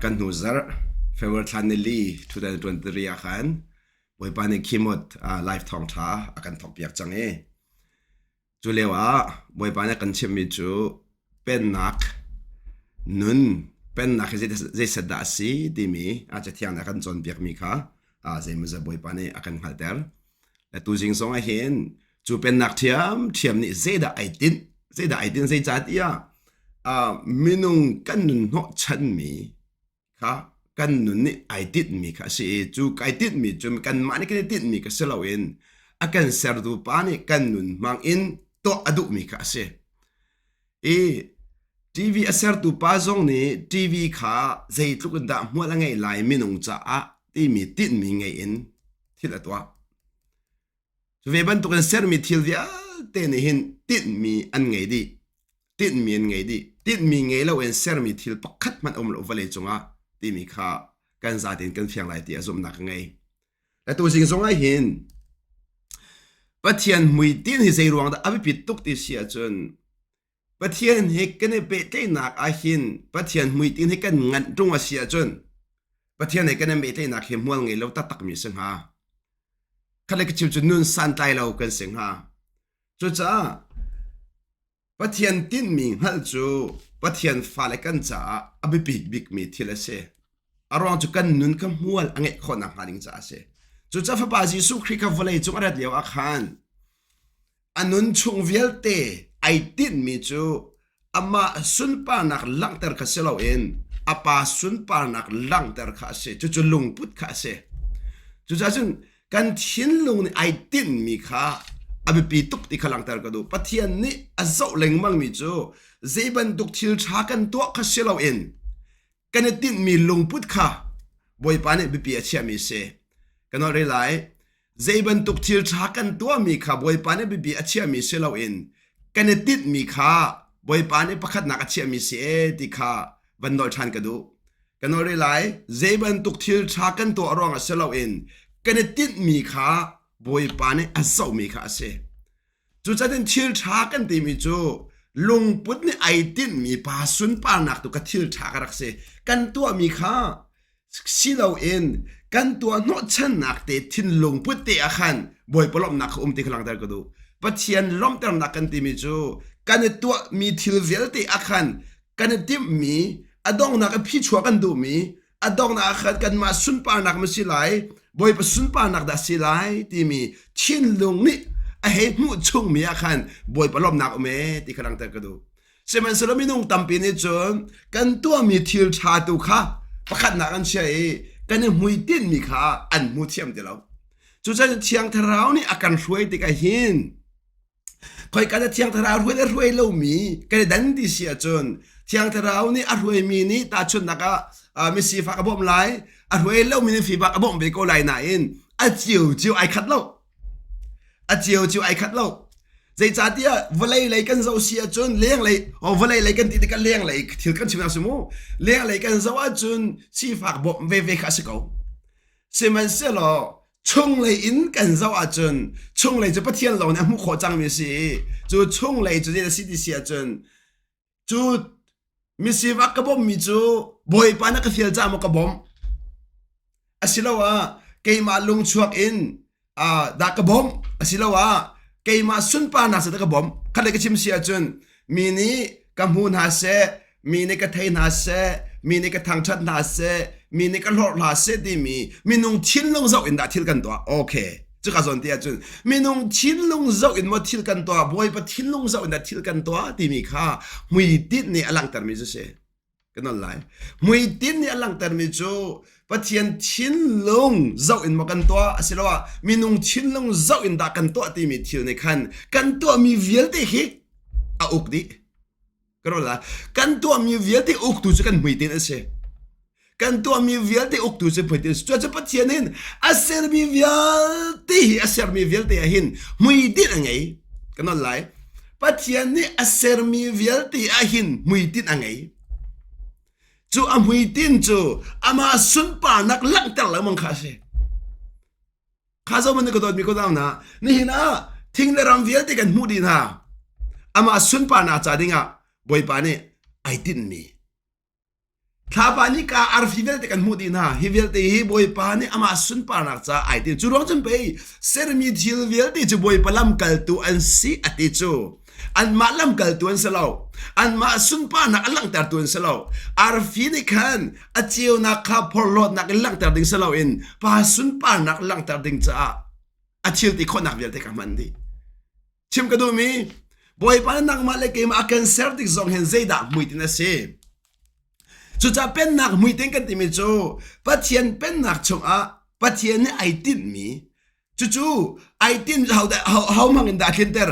Kan hnu zarh February thla nili 2023 ah khan Bawipa nih Khimot live thawngṭha a kan thawkpiak cang i cu lio ah Bawipa nih a kan chimhmi cu pennak nun pennak hi zeiset dah a si timi Cathiang nih a kan cawnpiakmi kha zeimawzat Bawipa nih a kan hngalhter. Le tuzing zong ah hin cu pennak ṭhiamṭhiam nih zeidah ai tinh zeidah ai tinh zeicahtiah minung kan nun hnawhchanmi kha kan nun nih ai tinhmi kha a si i cu kai tinhmi cu kanmah nih kan i tinhmi kha si loin a kan sertu pa nih kan nun hmang in tuah a duhmi kha a si. I TV a sertu pa zong nih TV kha zeitluk in dah hmual a ngeih lai minung caah timi tinhmi ngei in thil a tuah. Cu ve bantukin sermi thil vialte nih hin tinhmi an ngei dih. Tinhmi an ngei dih. Tinhmi ngei loin sermi thil pakhat hmanh a um lo vawlei cungah timi kha kan zatein kan fiang lai tiah zumhnak ka ngei. Atu zing zong ah hin Pathian hmuitinh hi zei ruang dah a biapit tuk ti si ahcun Pathian he kan i pehtlaihnak ah hin Pathian hmuitinh hi kan nganh ṭung a si ahcun Pathian he kan i pehtlaihnak hi hmual ngei lo taktakmi a si hnga. Khat le ka chim cu nun santlai lo kan si hnga. Cucaah Pathian tinhmi hngalh cu Pathian fale kan caah a biapi bikmi thil a si. A ruang cu kan nun kha hmual a ngeih khawh nakhnga ding caah a si. Cucaah Fapa Jesuh Khrih kha vawlei cung a rat lio ah khan a nun chung vialte ai tinhmi cu amah sunparnak langhter kha si loin a pa sunparnak langhter kha a si. Cucu lungput kha a si. Cucaah cun kan thinlung nih ai tinhmi kha a biapi tuk ti kha langhter ka duh. Pathian nih a zoh lengmangmi cu zei bantuk thil ṭha kan tuah kha si loin kan i tinhmi lungput kha Bawipa nih biapi a chiahmi a si. Ka nolh rih lai. Zei bantuk thil ṭha kan tuahmi kha Bawipa nih biapi a chiahmi si loin kan i tinhmi kha Bawipa nih pakhatnak a chiahmi si ee ti kha van nolh ṭhan ka duh. Ka nolh rih lai. Zei bantuk thil ṭha kan tuah ruangah si loin kan i tinhmi kha Bawipa nih a zohmi kha a si. Cucaah thil ṭha kan timi cu lungput nih ai tinhmi pa sunparnak tu ka thil ṭha ka rak si. Kan tuahmi kha si loin kan tuah hnawhchannak te thinlung put te ah khan Bawipa lawmhnak kha um ti kha langhter ka duh. Pathian lawmhternak kan timi cu kan i tuahmi thil vialte ah khan kan i timhmi a donghnak i phichuah kan duhmi a donghnak ah khan kanmah sunparnak ma si lai Bawipa sunparnak dah si lai timi thinlung nih a hei hmuh chungmi ah khan Bawipa lawmhnak um ee ti kha langhter ka duh. Sihmanhsehlaw minung tampi nih cun kan tuahmi thil ṭha tu kha pakhatnak an chia i kan i hmuitinhmi kha an hmu thiam ti lo. Cucaah Thiang Thlarau nih a kan hruai tikah hin Khoika dah Thiang Thlarau hruai le hruai lomi kan i dan ti si ahcun Thiang Thlarau nih a hruaimi nih tahchunhnak ah misifak a bawmh lai, a hruai lomi nih fifak a bawmh ve ko lai nain a ciocio ai khat lo. A ciocio ai khat lo. Zeicahtiah vawlei lei kan zoh si ahcun lenglei oh, vawlei lei kan ti tikah lenglei thil kan chim si mu. Lenglei kan zoh ahcun sifak bawmh veve kha a si ko. Sihmanhsehlaw chunglei in kan zoh ahcun chunglei cu Pathian lawng nih a hmuh khawh cangmi a si i cu chunglei cu zei a si ti si ahcun cu misifak ka bawmhmi cu Bawipa na ka fial caah maw ka bawmh asiloah keimah lungchuak in uh, dah ka bawmh asiloah keimah sunparnak sa dah ka bawmh khat le ka chim si ahcun mi nih ka hmu hna seh mi nih ka thei hna seh mi nih ka thangṭhat hna seh mi nih ka hlorh hna seh timi minung thinlung zoh in dah thil kan tuah okay cuka zawn ti ahcun minung thinlung zoh in maw thil kan tuah bawipa thinlung zoh in dah thil kan tuah timi kha hmuitinh nih a langhtermi cu si kan nawl lai hmuitinh nih a langhtermi cu Pathian thinlung zoh in maw kan tuah asiloah minung thinlung zoh in dah kan tuah timi thil nih khan kan tuahmi vialte hi a uk dih Kan tuahmi vialte uktu cu kan hmuitinh a si. Kan tuahmi vialte uktu cu hmuitinh a si. Cucaah Pathian hin a sermi vialte hi a sermi vialte ah hin hmuitinh a ngei. Kan nawl lai. Pathian nih a sermi vialte ah hin hmuitinh a ngei. Cu a hmuitinh cu amah sunparnak langhter lengmang kha a si. Kha zo man ka dawtmi ko hna nihin ah thing le ram vialte kan hmuh dih hna. Amah sunparnak ca dingah Bawipa nih ai tinhmi. Thlapa nih ka arfi vialte kan hmuh dih hna. Hi vialte hi Bawipa nih amah sunparnak caah ai ti. Cu ruang cun pei sermi thil vialte cu Bawipa lamkaltu an si a ti cu. Anmah lamkaltu an si lo. Anmah sunparnak a langhtertu an si lo. Arfi nih khan a ceunak kha phorhlawtnak in langhter ding si loin pa sunparnak langhter ding caah a thil ti khawhnak vialte ka hman dih. Chim ka duhmi Bawipa nih nangmah le keimah a kan ser tik zong hin zeidah hmuitinh a si? Cucaah pennak hmuitinh kan timi cu Pathian pennak chungah Pathian nih ai tinhmi cucu ai tinh ho ho hmang in dah a tlinter?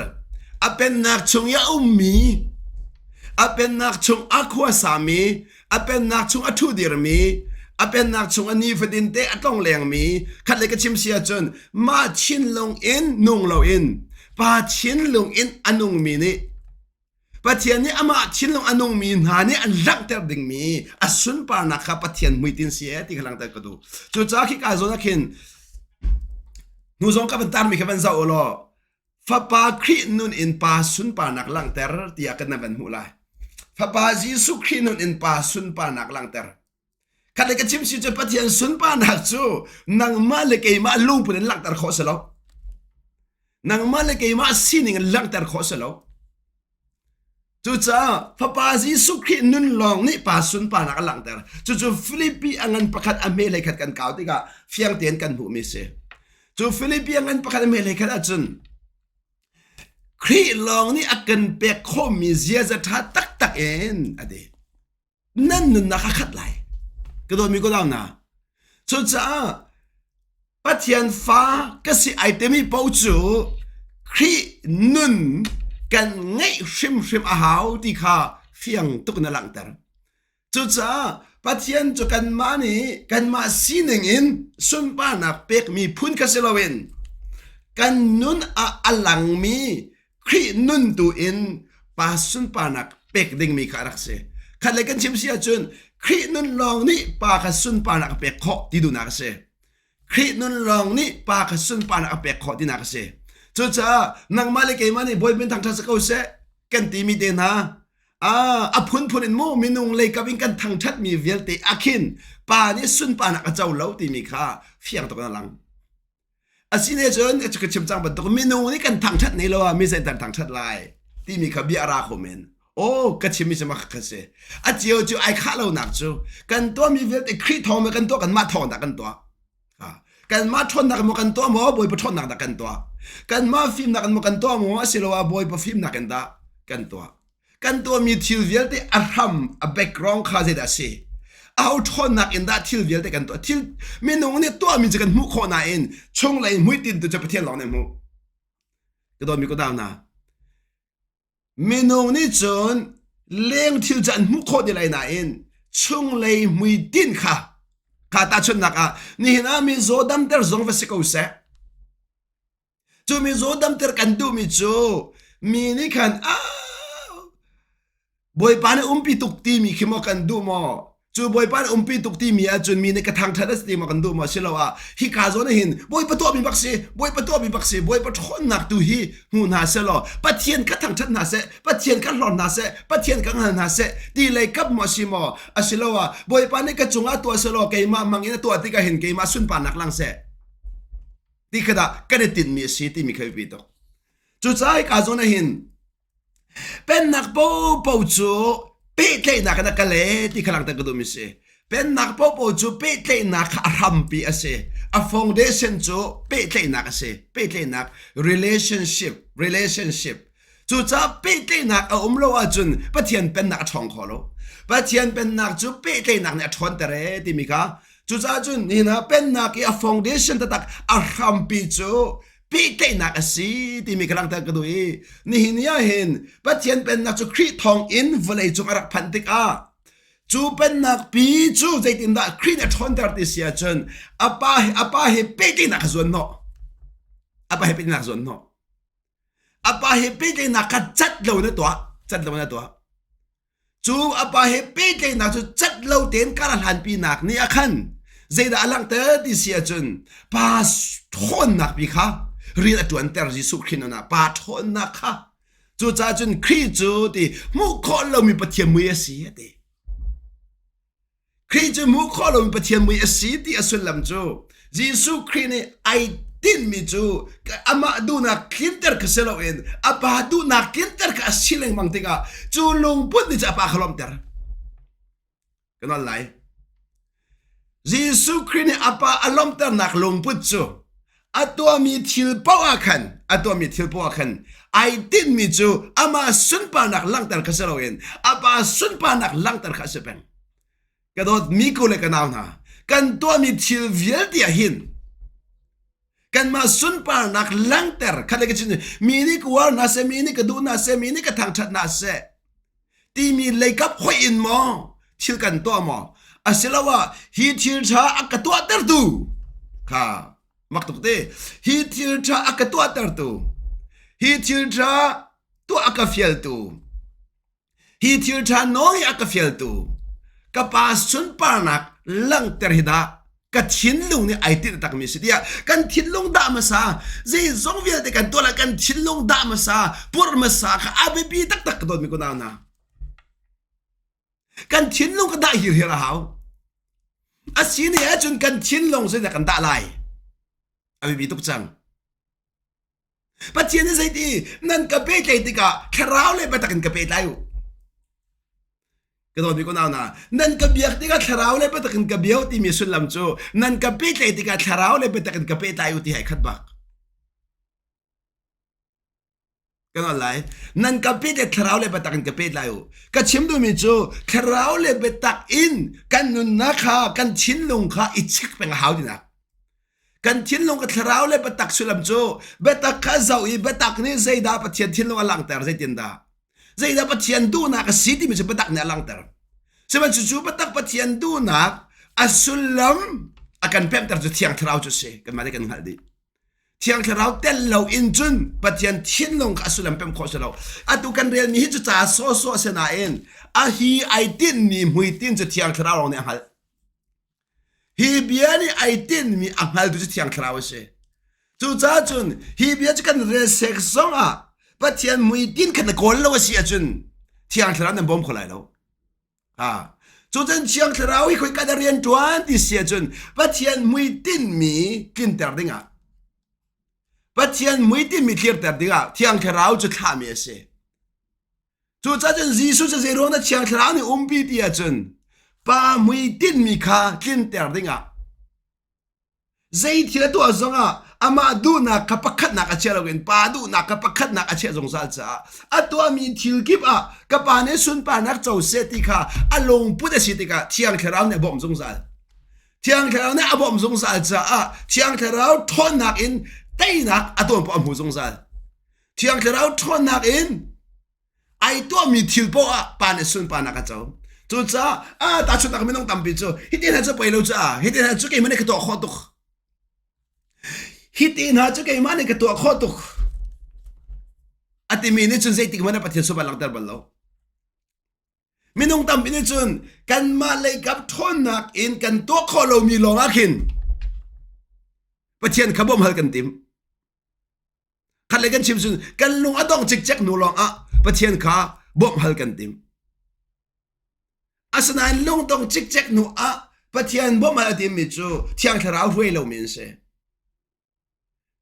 A pennak chung i a ummi a pennak chung a khuasami a pennak chung a ṭhu dirmi a pennak chung a nifatin te a tlong lengmi khat le ka chim si ahcun mah thinlung in nung loin pa thinlung in a nungmi nih Pathian nih amah thinlung a nungmi hna nih an langhter dingmi a sunparnak kha Pathian hmuitinh si ee ti kha langhter ka duh. Cucaah khika zawn ah khin hnu zong ka van tarmi kha van zoh u law Fapa Khrih nun in Pa sunparnak langhter tiah kan van hmuh lai. Fapa Jesuh Khrih nun in Pa sunparnak langhter. Khat le ka chim si cu Pathian sunparnak cu nangmah le keimah lungput in langhter khawh si lo. Nangmah le keimah sining in langhter khawh si lo. Cucaah Fapa Jesuh Khrih nun lawng nih Pa sunparnak a langhter. Cucu Filipi a ngan pakhat a hme hlei khat kan kau tikah fiang tein kan hmuhmi a si. Cu Filipi a ngan pakhat a hme hlei khat ahcun Khrih lawng nih a kan pek khawhmi ziaza ṭha taktak in a ti. Nan nunnak a khat lai. Ka dawtmi ka dau hna. Cucaah Pathian fa ka si ai timi paoh cu Khrih nun kan ngeih hrimhrim a hau ti kha fiang tuk in a langhter. Cucaah Pathian cu kanmah nih kanmah sining in sunparnak pekmi phun kha si loin kan nun ah a langmi Khrih nun tu in pa sunparnak pek dingmi kha a rak si. Khat le kan chim si ahcun Khrih nun lawng nih pa kha sunparnak a pek khawh ti duhnak a si. Khrih nun lawng nih pa kha sunparnak a pek khawh tinak a si. Cucaah nangmah le keimah nih Bawi min thangṭhat si ko seh kan timi te hna a phunphun in mu minung leikap in kan thangṭhatmi vialte ah khin pa nih sunparnak a co lo timi kha fiang tuk in a lang. Asine cun ka chim cang bantuk minung nih kan thangṭhat ne lo ah mi zei thangṭhat lai timi kha bia a ra kho men. Aw ka chimmi cu mak kha si. A cio cu ai khah lonak cu kan tuahmi vialte Khrih thawng maw kan tuah kanmah thawng dah kan tuah. Kanmah ṭhawnnak maw kan tuah maw Bawipa ṭhawnnak dah kan tuah. Kanmah fimnak in maw kan tuah maw asiloah Bawipa fimnak in dah kan tuah. Kan tuahmi thil vialte a hram a background kha zeidah a si? Aho ṭhawnnak in dah thil vialte kan tuah? Thil minung nih tuahmi cu kan hmuh khawh nain chunglei hmuitinh tu cu Pathian lawng nih a hmuh. Ka dawtmi ka dau hna. Minung nih cun leng thil cu an hmuh khawh ti lai nain chunglei hmuitinh kha kha tahchunhnak ah nihin ah mizaw damter zong va si ko seh. Cu mizaw damter kan duhmi cu mi nih khan Bawipa nih umpi tuk timi khi maw kan duh maw? Cu Bawipa nih umpi tuk timi ahcun mi nih ka thangṭhat a si ti maw kan duh maw? Siloah hika zawn ah hin Bawipa tuahmi bak si, Bawipa tuahmi bak si, Bawipa ṭhawnnak tu hi hmu hna sehlaw Pathian ka thangṭhat hna seh, Pathian ka hlorh hna seh, Pathian ka hngal hna seh ti lei kap maw si maw? Asiloah Bawipa nih ka cungah tuah sehlaw keimah mang in a tuah tikah hin keimah sunparnak lang seh. Ti kha dah kan i tinhmi a si timi kha biapi tuk. Cucaah hika zawn ah hin pennak popo cu pehtlaihnak in a kal ee ti kha langhter ka duhmi si. Pennak popo cu pehtlaihnak kha a hrampi a si. A foundation cu pehtlaihnak a si. Pehtlaihnak relationship relationship. Cucaah pehtlaihnak a um lo ahcun Pathian pennak a ṭhawng kho lo. Pathian pennak cu pehtlaihnak nih a ṭhawnter ee timi kha cucaah cun nihin ah pennak i a foundation taktak a hrampi cu pehtlaihnak a si timi ka langhter ka duh i nihin ni ah hin Pathian pennak cu Khrih thawng in vawlei cung a rak phanh tikah cu pennak pi cu zeitindah Khrih nih a ṭhawnter ti si ahcun a pa a pa he pehtlaihnak a zuan hnawh a pa he pehtlaihnak a zuan hnawh A pa he pehtlaihnak kha cat lo na tuah cat lo na tuah cu a pa he pehtlaihnak cu cat lo tein kar a hlanpinak nih ah khan zeidah a langhter ti si ahcun pa ṭhawnnak pi kha rian a ṭuanter Jesuh Khrih nun ah pa ṭhawnnak kha cucaah cun Khrih cu ti hmuh khawh lomi Pathian mui a si a ti. Khrih cu hmuh khawh lomi Pathian mui a si ti a sullam cu Jesuh Khrih nih ai tinhmi cu amah duhnak tlinter kha si loin a pa duhnak tlinter kha a si lengmang tikah cu lungput nih cu a pa kha lawmhter. Ka nawl lai. Jesuh Khrih nih a pa a lawmhternak lungput cu a tuahmi thil paoh ah khan a tuahmi thil paoh ah khan ai tinhmi cu amah sunparnak langhter kha si loin a pa sunparnak langhter kha a si peng. Ka dawtmi ku le ka nau hna, kan tuahmi thil vialte ah hin kanmah sunparnak langhter khat le ka chim mi nih ka uar hna seh mi nih ka duh hna seh mi nih ka thangṭhat hna seh timi leikap hoih in maw thil kan tuah maw asiloah hi thil ṭha a ka tuahtertu kha mak tuk te hi thil ṭha a ka tuahtertu hi thil ṭha tuah a ka fialtu Hi thil ṭha nawl hi a ka fialtu ka pa sunparnak langhter hi dah ka thinlung nih ai tinh takmi si tiah kan thinlung dah hmasa zeizong vialte kan tuah lai kan thinlung dah hmasa purh hmasa kha a biapi taktak ka dawtmi kunau hna kan thinlung ka dah hirhiar a hau a si ni ahcun kan thinlung zeidah kan dah lai a biapi tuk cang Pathian nih zeiti nan ka pehtlaih tikah thlarau le biatak in ka pehtlai u. Ka dawtmi ko nau hna, nan ka biak tikah thlarau le biatak in ka bia u timi sullam cu nan ka pehtlaih tikah thlarau le biatak in ka pehtlai u ti hai khat bak. Ka nawl lai. Nan ka pehtlaih thlarau le biatak in ka pehtlai u. Ka chim duhmi cu thlarau le biatak in kan nunnak kha kan thinlung kha i check peng a hau tinak. Kan thinlung ka thlarau le biatak sullam cu biatak kha zoh i biatak nih zeidah Pathian thinlung a langhter zeitindah zeidah Pathian duhnak a si timi cu biatak nih a langhter. Sihmanhsehlaw cu biatak Pathian duhnak a sullam a kan pemhter cu Thiang Thlarau cu a si. Kanmah nih kan hngalh dih. Thiang Thlarau tel lo in cun Pathian thinlung kha a sullam pemh khawh si lo. Atu kan relmi hi cu ca sawhsawh a si nain a hi ai tinhmi hmuitinh cu Thiang Thlarau lawng nih a hngalh. Hi bia nih ai tinhmi a hngaltu cu Thiang Thlarau a si. Cucaah cun hi bia cu kan rel sek zong ah Pathian muitin kha na kawl lo a si ahcun Thiang Thlarau nan bawm kho lai lo. Ha. Cucun Thiang Thlarau hi khoi ka rian ṭuan ti si ahcun Pathian muitinmi tlinter dingah Pathian muitinmi tlirter dingah Thiang Thlarau cu thlahmi a si. Cucaah cun Jesuh cu zeiruang dah Thiang Thlarau nih umpi ti ahcun pa hmuitinhmi kha tlinter dingah zei thil a tuah zongah amah duhnak kha pakhatnak a chia loin pa duhnak kha pakhatnak a chiah zungzal caah a tuahmi thil kip ah ka pa nih sunparnak co seh ti kha a lungput a si tikah Thiang Thlarau nih a bawmh zungzal. Thiang Thlarau nih a bawmh zungzal caah Thiang Thlarau ṭhawnnak in teinak a tawn poah a hmu zungzal. Thiang Thlarau ṭhawnnak in ai tuahmi thil poah ah pa nih sunparnak a co. Cucaah ah tahchunhnak minung tampi cu hiti hna cu poi lo caah hiti hna cu keimah nih ka tuah khawh tuk. Hiti hna cu keimah nih ka tuah khawh tuk. A timi nih cun zeitik hmanh ah Pathian sunparnak langhter bal lo. Minung tampi nih cun kanmah leikap ṭhawnnak in kan tuah khawh lomi lawngah khin Pathian kha bawmh hal kan tim. Khat le kan chim cun kan lung a dong cikcek hnu lawng ah Pathian kha bawmh hal kan tim. Asinain lungdong cikcek hnu ah Pathian bawmh hal a timmi cu Thiang Thlarau hruai lomi an si.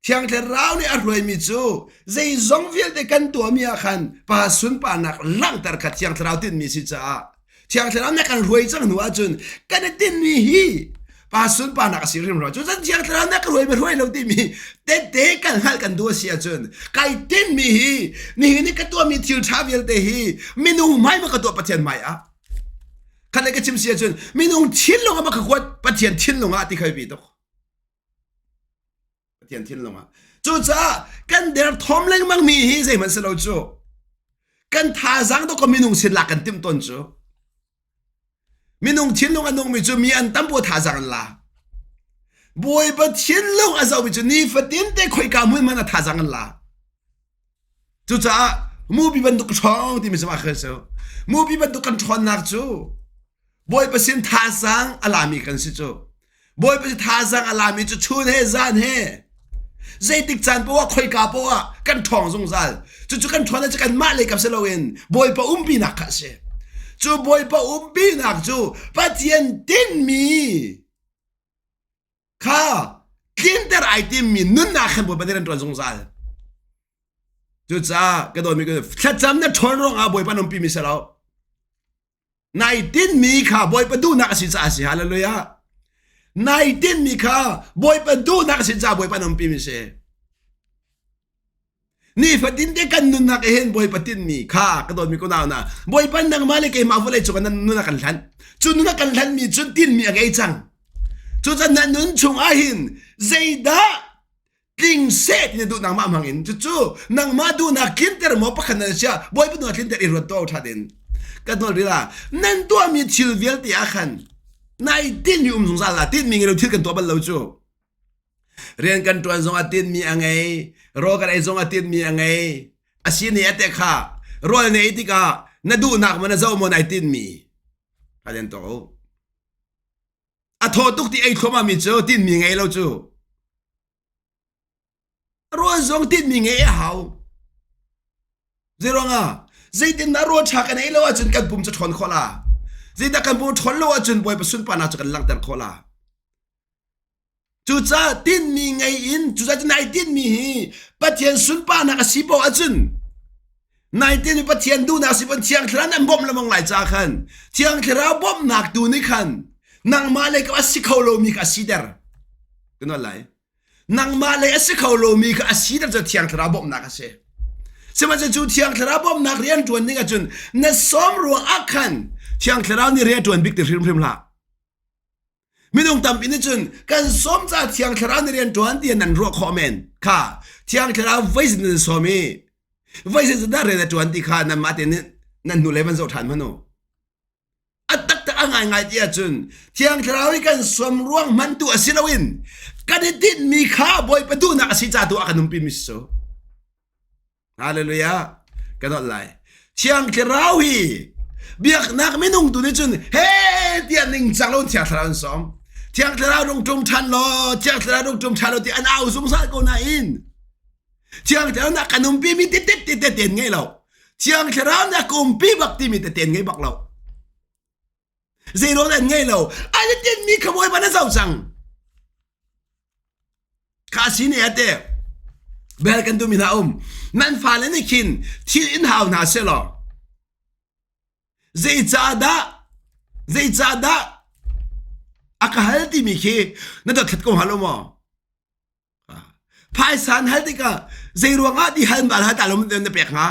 Thiang Thlarau nih a hruaimi cu zeizong vialte kan tuahmi ah khan Pa sunparnak langhter kha Thiang Thlarau tinhmi si caah Thiang Thlarau nih kan hruai cang hnu ahcun kan i tinhmi hi pa sunparnak a si hrimhrim. Cu cun Thiang Thlarau nih ka hruai ma hruai lo timi tette kan hngalh kan duh a si ahcun kai tinhmi hi nihin i ka tuahmi thil ṭha vialte hi minung hmai ma ka tuah Pathian hmai ah khat le ka chim si ahcun minung thinlung ah ma ka kuat Pathian thinlung ah ti kha biapi tuk. Pathian thinlung ah. Cucaah kan derthawm lengmang mi hi zeihmanh si lo cu. Kan thazaang to ka minung sin lak kan timh tawn cu. Minung thinlung a nungmi cu mi an tam bu thazaang an la. Bawipa thinlung a zohmi cu nifatin te khoika hmun hmanh a thazaang an la. Cucaah mupi bantuk ṭhawng timi cu mah kha cu. Mupi bantuk kan ṭhawnnak cu Bawipa sin thazaang a lami kan si cu. Bawipa sin thazaang a lami cu chun he zan he zeitik caan poah khoika poah kan ṭhawng zungzal. Cucu kan ṭhawn cu kanmah lei kap si loin Bawipa umpinak kha a si. Cu Bawipa umpinak cu Pathian tinhmi kha tlinter ai timmi nunnak khan Bawipa nih rian ṭuan zungzal. Cucaah ka dawtmi thlacam na ṭhawn ruangah Bawipa na umpimi si lo. Nai tinhmi kha Bawipa duhnak a si caah a si. Hallelujah. Nai tinhmi kha Bawipa duhnak a si caah Bawipa na umpimi si. Nifatin te kan nunnak i hin Bawipa tinhmi kha ka dawtmi kunau hna Bawipa nangmah le keimah vawlei cung ah nan nun a kan hlanh. Cu nun a kan hlanhmi cu tinhmi a ngei cang. Cucaah na nun chung ah hin zeidah tling seh ti na duh nangmah hmang in cucu nangmah duhnak tlinter maw pakhat na sia Bawipa duhnak tlinter i ruat to ṭha din ka nawl rila nan tuahmi thil vialte ah khan nai tinhmi um zungzal la tinhmi ngei lo thil kan tuah bal lo cu Rian kan ṭuan zongah tinhmi a ngei, rawl kan ei zongah tinhmi a ngei. A si nih a te kha rawl na ei tikah na duhnak maw na zoh maw nai tinhmi. Ka den to. A thaw tuk ti ei thluahmah mi cu tinhmi ngei lo cu. Rawl zong tinhmi ngei a hau. Zeiruangah? Zeitindah rawl ṭha kan ei lo ahcun kan pum cu ṭhawn khawh la. Zeidah kan pum ṭhawn lo ahcun Bawipa sunparnak cu kan langhter khawh la. Cucaah tinhmi ngei in cucaah cu nai tinhmi hi Pathian sunparnak a si poah ahcun nai tinhmi Pathian duhnak si pon Thiang Thlarau nih an bawmh lengmang lai caah khan Thiang Thlarau bawmhnak tu nih khan nangmah lei kam a si kho lomi kha a siter. Ka nawl lai. Nangmah lei a si kho lomi kha a siter cu Thiang Thlarau bawmhnak a si. Sihmanhsehlaw cu Thiang Thlarau bawmhnak rian ṭuan ding ahcun na sawm ruang ah khan Thiang Thlarau nih rian ṭuan bik ti hrimhrim hlah. Minung tampi nih cun kan sawm ca Thiang Thlarau nih rian ṭuan tiah nan ruah khawh men. Kha Thiang Thlarau voi zin nan sawm i voi zin dah rian a ṭuan ti kha nanmah te nih nan hnulei van zoh ṭhan hmanh u. A taktak a ngaingai ti ahcun Thiang Thlarau i kan sawm ruang hman tu a si loin kan i tinhmi kha Bawipa duhnak a si ca tu ah kan umpi mi si cu. Hallelujah. Ka dawt lai. Thiang Thlarau hi biaknak minung tu nih cun he tiah ningcang lo Thiang Thlarau an sawm. Thiang Thlarau rung ṭum ṭhan law, Thiang Thlarau rung ṭum ṭhan law ti an au zungzal ko nain Thiang Thlarau nak kan umpi mi tete tete ten ngei lo. Thiang Thlarau nak ka umpi bak timi tete ngei bak lo. Zeiruang an ngei lo. An i tinhmi kha Bawipa na zoh cang. Kha si nih ate bel kan duhmi hna um. Nan fale nih khin thil in hau hna selaw zeicahdah zeicahdah a ka hal timi khi na dothlat ko hnga lo maw? Phaisa an hal tikah zei ruangah ti hal ma hal ta lo na pek hnga?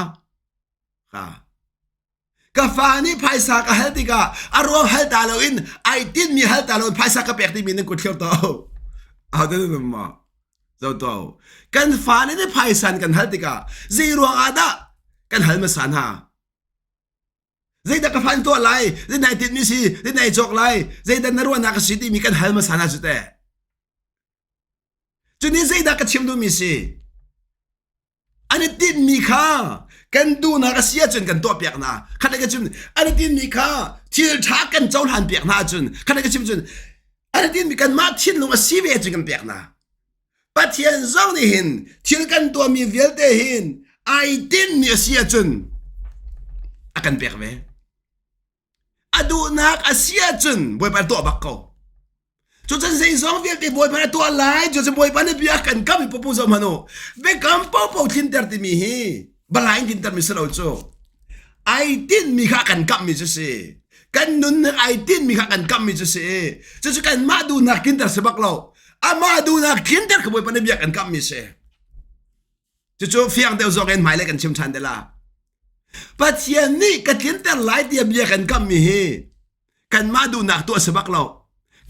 Ka fa nih phaisa ka hal tikah a ruang hal ta loin ai tinmi hal ta loin phaisa ka pek timi nan kut thlir to. Ahodah nan um maw? Zo to. Kan fale nih phaisa an kan hal tikah zei ruang ah dah kan hal hmasa hna? Zeidah ka fan tuah lai? Zei nai tinhmi si? Zei nai cawk lai? Zeidah na ruahnak a si timi kan hal hmasa hna cu teh. Cunih zeidah ka chim duhmi si? An i tinhmi kha kan duhnak a si ahcun kan tuahpiak hna. Khat le ka chim, an i tinhmi kha thil ṭha kan cohlan piak hna ahcun, khat le ka chim cun, an i tinhmi kanmah thinlung a si ve ahcun kan pek hna. Pathian zong nih hin thil kan tuahmi vialte hin ai tinhmi a si ahcun a kan pek ve. A duhnak a si ahcun Bawipa tuah bak ko. Cucun zeizong vialte Bawipa na tuah lai, cucun Bawipa na bia kan kam i popo zoh hmanh u. Biakam popo tlinter timi hi balai in tlintermi si lo cu. Ai tinhmi kha kan kamhmi cu si. Kan nunnak ai tinhmi kha kan kamhmi cu si. Cucu kanmah duhnak tlinter si bak lo. Amah duhnak tlinter kha Bawipa na bia kan kamhmi si. Cucu fiang deuh zawk in hmailei kan chim ṭhan te la. Pathian nih ka tlinter lai tiah bia kan kammi hi kanmah duhnak tuah si bak lo.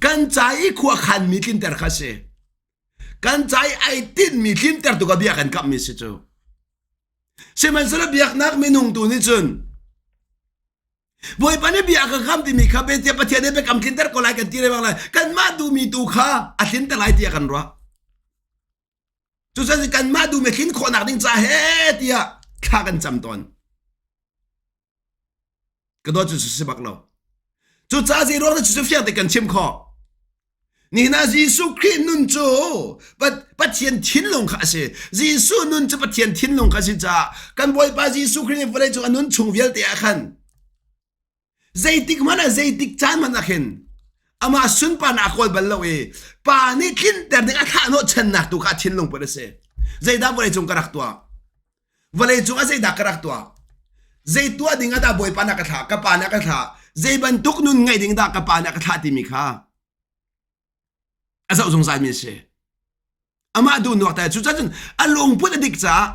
Kan ca i khua khanmi tlinter kha si. Kan ca i ai tinhmi tlinter tu ka bia kan kammi si cu. Sihmanhsehlaw biaknak minung tu nih cun Bawipa nih bia ka kam timi kha tiah Pathian nih biakam tlinter ko lai kan ti lengmang lai. Kanmah duhmi tu kha a tlinter lai tiah kan ruah. Cucaah kanmah duhmi tlin khawhnak ding ca he tiah thla kan cam tawn. Ka dawt cu si bak lo. Cucaah zei ruang cu fiang te kan chim khawh. Nihin ah Jesuh Khrih nun cu Pathian thinlung kha a si. Jesuh nun cu Pathian thinlung kha a si caah kan Bawipa Jesuh Khrih nih vawlei cung a nun chung vialte ah khan. Zeitik hmanh ah zeitik caan hmanh ah khin amah sunparnak a kawl bal lo i pa nih tlinter ding a thlah hnawh channak tu kha a thinlung put a si. Zeidah vawleicung ka rak tuah? Vawleicung ah zeidah ka rak tuah? Zei tuah ding ah dah Bawipa na ka thlah, ka pa na ka thlah, zei bantuk nun ngeih ding dah ka pa na ka thlah timi kha a zoh zungzal mi a si. Amah duhnak ta cu cun a lungput a dik caah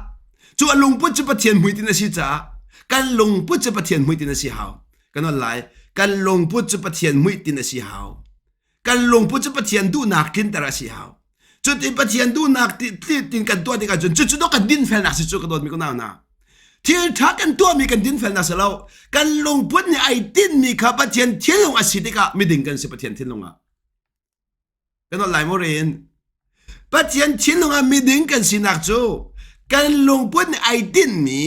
cu a lungput cu Pathian hmuitinh a si caah kan lungput cu Pathian hmuitinh a si hau. Kan on lai kan lungput cu Pathian hmuitinh a si hau. Kan lungput cu Pathian duhnak tlinter a si hau. Cuti Pathian duhnak tin kan tuah tikah cun cucu kan dinfelnak si cu ka dawtmi ka nau hna. Thil ṭha kan tuahmi kan dinfelnak si lo. Kan lungput nih ai tinhmi kha Pathian thinlung a si tikah miding kan si Pathian thinlung ah. Kan ol lai maw rin? Pathian thinlung ah miding kan sinak cu kan lungput nih ai tinhmi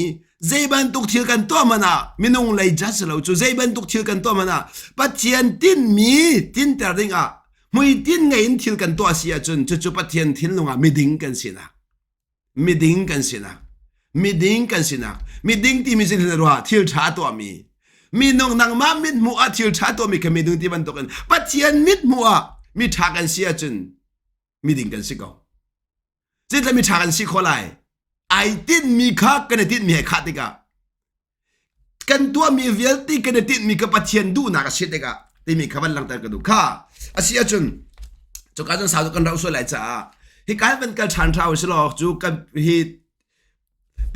zei bantuk thil kan tuah hmanh ah minung lei judge si lo cu zei bantuk thil kan tuah hmanh ah Pathian tinhmi tinter ding ah hmuitinh ngei in thil kan tuah si ahcun cucu Pathian thinlung ah miding kan sinak miding kan sinak miding kan sinak miding timi sin hin ruah thil ṭha tuahmi minung nangmah mithmuh ah thil ṭha tuahmi kha miding ti bantukin Pathian mithmuh ah mi ṭha kan si ahcun miding kan si ko Zeitluk mi ṭha kan si khawh lai ai tinhmi kha kan i tinhmi he khah tikah kan tuahmi vialte kan i tinhmi kha Pathian duhnak a si tikah timi kha van langhter ka duh kha a si ahcun cuka cun sau kan rauh sual lai caah hi kan van kal ṭhan ṭha u si law cu kan hi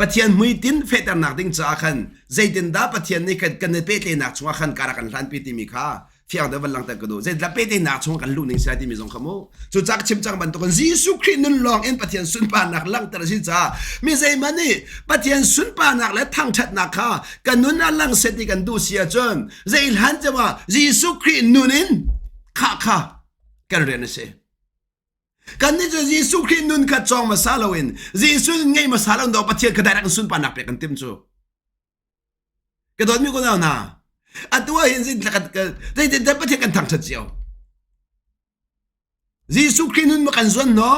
Pathian hmuitinh fehternak ding caah khan zeitindah Pathian nih kan kan i pehtlaihnak chungah khan kar a kan hlanpi timi kha fiang deuh van langhter ka duh. Zeitindah pehtlaihnak chungah kan luh ning si lai timi zong kha mu. Cu cak chim cang bantukin Jesuh Khrih nun lawng in Pathian sunparnak langhter a si caah mi zeihmanh nih Pathian sunparnak le thangṭhatnak kha kan nun ah lang seh ti kan duh si ahcun zeihlan cem ah Jesuh Khrih nun in khah kha kan rian a si. Kannih cu Jesuh Khrih nun kha cawng hmasa loin Jesuh nun ngei hmasa lo do Pathian kha direct in sunparnak pek kan tim cu. Ka dawtmi unau hna, atu ah hin zeitintiah Pathian kan thangṭhat cio. Jesuh Khrih nun ma kan zuan no,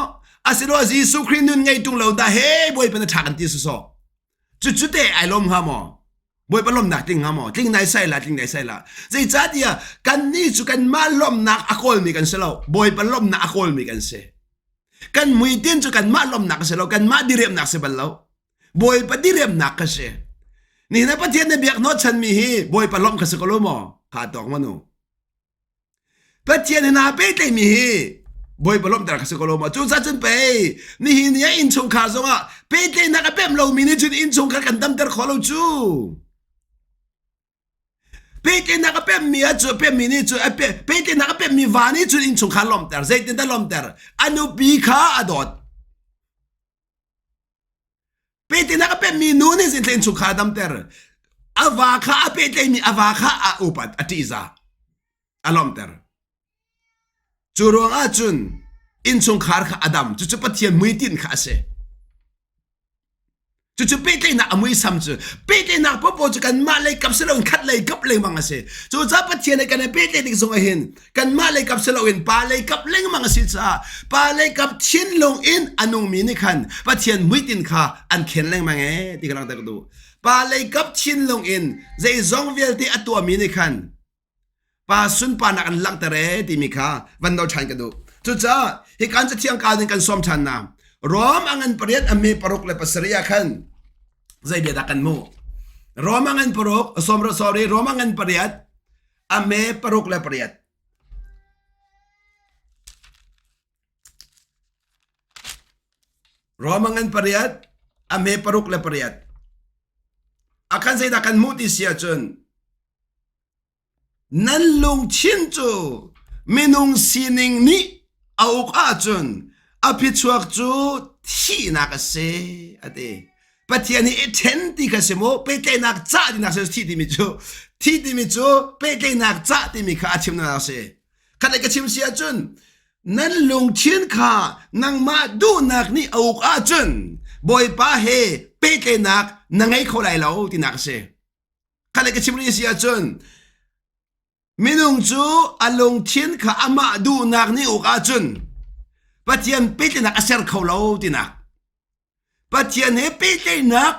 asiloah Jesuh Khrih nun ngei ṭung lo dah he Bawipa na ṭha kan ti sawsawh. Cucu te ai lawm hnga maw? Bawipa lawmnak tling hnga maw? Tling nai sai la, tling nai sai la. Zeicahtiah kannih cu kanmah lawmnak a kawlmi kan si lo. Bawipa lawmnak a kawlmi kan si. Kan muitin cu kanmah lawmnak a si lo, kanmah diriamnak si bal lo. Bawipa diriamnak ka si. Nihin ah Pathian na biak hnawhchanmi hi Bawipa lawmh ka si ko lo maw? Kha tawk manu. Pathian he naa pehtlaihmi hi Bawipa lawmhter ka si ko lo maw? Cucaah cun pei nihin ni ah innchungkhar zongah pehtlaihnak a pemh lomi nih cun innchungkhar kan damter khawh lo cu. Pehtlaihnak a pemhmi ah cu pemhmi nih cu pehtlaihnak a pemhmi va nih cun innchungkhar lawmhter. Zeitindah lawmhter? A nupi kha a dawt. Pehtlaihnak a pemmi nu nih zin innchungkhar a damter. A va kha a pehtlaihmi a va kha a upat, a ṭihzah, a lawmhter. Cu ruangah cun innchungkhar kha a dam. Cucu Pathian muitinh kha a si. Cucu pehtlaihnak a muisam cu pehtlaihnak popo cu kanmah lei kap si loin khat lei kap lengmang a si. Cucaah Pathian he kan i pehtlaih tik zongah hin kanmah lei kap si loin pa lei kap lengmang a si caah pa lei kap thinlung in a nungmi nih khan Pathian muitinh kha an khen lengmang ee ti ka langhter ka duh. Pa lei kap thinlung in zeizong vialte a tuahmi nih khan pa sunparnak an langhter ee timi kha van nawl ṭhan ka duh. Cucaah hi kan cathiang ka in kan sawm ṭhan na. Rom a ngan pariat a me paruk le pasarih ah khan zei bia dah kan hmuh? Rom a ngan paruk, sawm sorry, Rom a ngan pariat a me paruk le pariat. Rom a ngan pariat, a me paruk le pariat. A kan zeidah kan hmuh ti si ahcun Nan lungthin cu minung sining nih a uk ahcun a phichuak cu thihnak a si, a ti. Pathian hi i ṭhen ti kha si mu, pehtlaihnak cah tinak si thih timi cu thih timi cu pehtlaihnak cah timi kha a chimnak a si. Khat ka chim si ahcun nan lungthin kha nangmah duhnak nih a uk ahcun Bawipa he pehtlaihnak na ngei kho lai lo tinak a si. Khat ka chim rih si ahcun minung cu a lungthin kha amah duhnak nih uk ahcun Pathian pehtlaihnak a ser kho lo tinak. Pathian he pehtlaihnak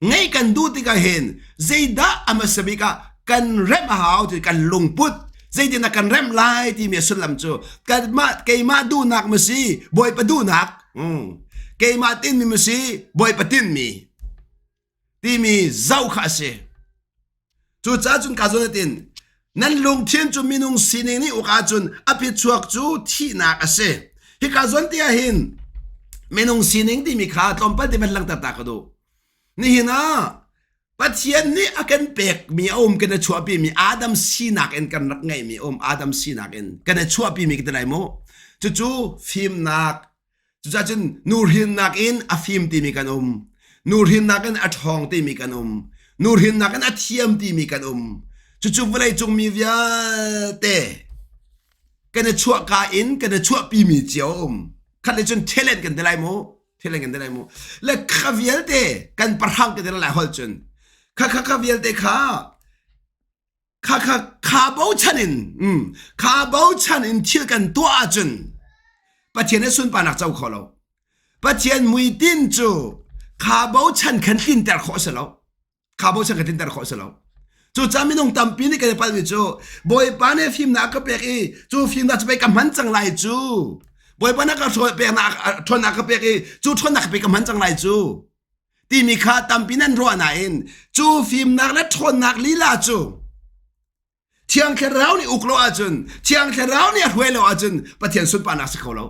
ngeih kan duh tikah hin zeidah a hmasa bik ah Kan remh a hau ti kan lungput zeitin kan remh lai timi a sullam cu kanmah keimah duhnak ma si Bawipa duhnak mm. keimah tinmi ma si Bawipa tinmi timi zoh kha a si. Cucaah cun ka zawn tin nan lungthin cu minung sining nih uk ahcun a phichuak cu thihnak a si. Hika zawn ti ah hin minung sining timi kha tlawmpal te van langhter ta ka duh. Nihin ah Pathian nih a kan pekmi a um kan i chuahpimi Adam sinak in kan rak ngeihmi um Adam sinak in kan i chuahpimi ka ti lai mu. Cucu fimnak Cucaah cun nuhrinnak in a fim timi kan um. Nuhrinnak in a ṭhawng timi kan um. Nuhrinnak in a thiam timi kan um. Cucu vawleicung mi vialte kan i chuahka in kan i chuahpimi cio a um. Khat le cun talent kan ti lai mu. Talent kan ti lai mu. Le kha vialte kan pahrang kan ti lai holh cun. Kha kha kha vialte kha kha kha kha bochan in mm, kha bochan in thil kan tuah ahcun Pathian nih sunparnak co kho lo. Pathian muitin cu kha bochan khan tlinter khawh a si lo. Kha bochan khan tlinter khawh a si lo. Cucaah minung tampi nih kan i palmi cu Bawipa nih fimnak a ka pek i cu fimnak cu pei ka hman cang lai cu. Bawipa nih ka peknak ṭhawnnak ka pek i cu ṭhawnnak pei ka hman cang lai cu. Timi kha tampi nan ruah nain cu fimnak le ṭhawnnak lila cu Thiang Thlarau nih uk lo ahcun Thiang Thlarau nih a hruai lo ahcun Pathian sunparnak si kho lo.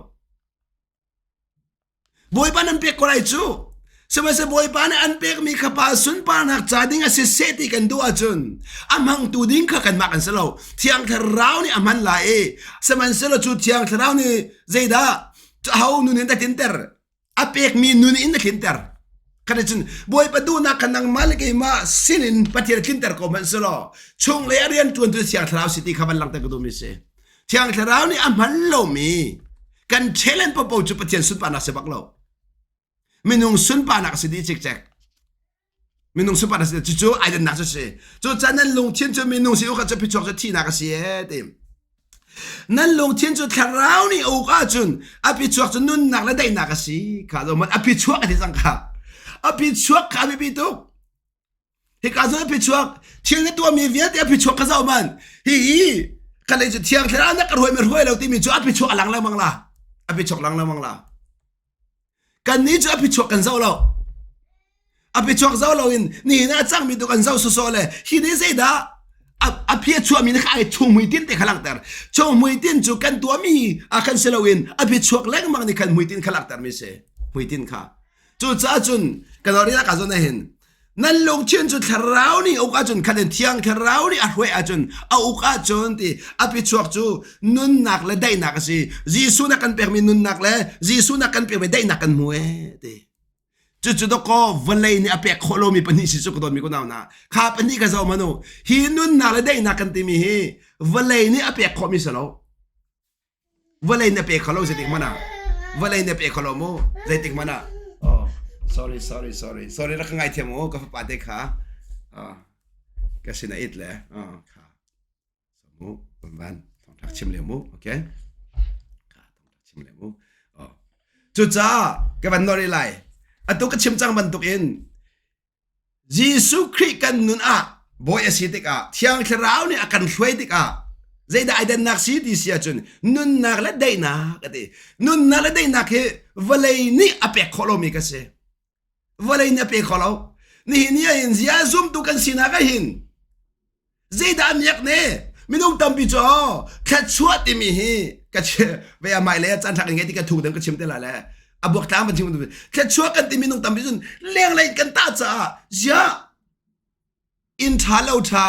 Bawipa nan pek ko lai cu. Sihmanhsehlaw Bawipa nih an pekmi kha pa sunparnak ca ding a si seh ti kan duh ahcun a hmangtu ding kha kanmah kan si lo. Thiang Thlarau nih a hman lai i sihmanhsehlaw cu Thiang Thlarau nih zeidah aho nun in a tlinter a pekmi nun in na tlinter khan cun bawipa duhnak kha nangmah le keimah sinin pathian tlinter ko hmanh selaw chunglei a rian ṭuantu thiang thlarau si ti kha van langhter ka duhmi si thiang thlarau nih a hman lomi kan challenge popo cu pathian sunparnak si bak lo minung sunparnak si dih cikcek minung sunparnak si cucu aidannak cu si cu can nan lungthin cu minung si ukhat cu phichuak cu thihnak a si e ti nan lungthin cu thlarau nih a uk ahcun a phichuak cu nunnak le daihnak a si kha zo man a phichuak a ti cang kha a phichuak kha a biapi tuk hika cu a phichuak thil na tuahmi vialte a phichuak kha zoh man hi hi kan lei cu thiang thlarau na ka hruai mi hruai lo timi cu a phichuak a lang lengmang la a phichuak lang lengmang la Kannih cu a phichuak kan zoh lo. A phichuak zoh loin nihin ah a cangmi tu kan zoh sawsawh le hi nih zeidah a phi a chuahmi nih kha ai chung hmuitinh te kha langhter. Chung hmuitinh cu kan tuahmi ah khan si loin a phichuak lengmang nih khan hmuitinh kha langhtermi si. Hmuitinh kha. Cucaah cun kan orina ka zawn hin Nan lungthin cu thlarau nih a uk ahcun khan in thiang thlarau nih a hruai ahcun a uk ahcun ti a pichuak cu nunnak le daihnak a si. Jesuh na kan pekmi nunnak le Jesuh na kan pekmi daihnak kan hmu ee ti. Cucu dawkaw vawlei nih a pek khawh lomi pahnih si cu ka dawtmi kunau na kha pahnih ka zoh manu hi nunnak le daihnak kan timi hi vawlei nih a pek khawhmi si lo. Vawlei na pe kho lo zeitik hmanh ah vawlei na pe kho lo mu zeitik hmanh ah oh sorry sorry sorry sorry rak ka ngaithiam u ka fapa te kha oh, ka sin a it le oh, kha so mu van thongthak chim le mu okay kha thongthak chim le mu oh cucaah ka van nori lai atu ka chim cang bantuk in Jesuh Khrih kan nun ah bawi a si tikah Thiang Thlarau nih a kan hruai tikah zeidah ai dannak si ti si ahcun nunnak le daihnak a ti. Nunnak le daihnak hi vawlei nih a pek khawh lomi ka si. Vawlei nih a pe kho lo. Nihin ni ahhin zia zumtu kan sinak ahhin Zeidah a miak ne? Minung tampi cu thluachuah timi hi ka ve a mai le caan thlak in ti ka thu dang ka chim te la le a buak tlang ban chim thluachuah kan ti minung tampi cun lenglei kan ta caah zia inn tha lo tha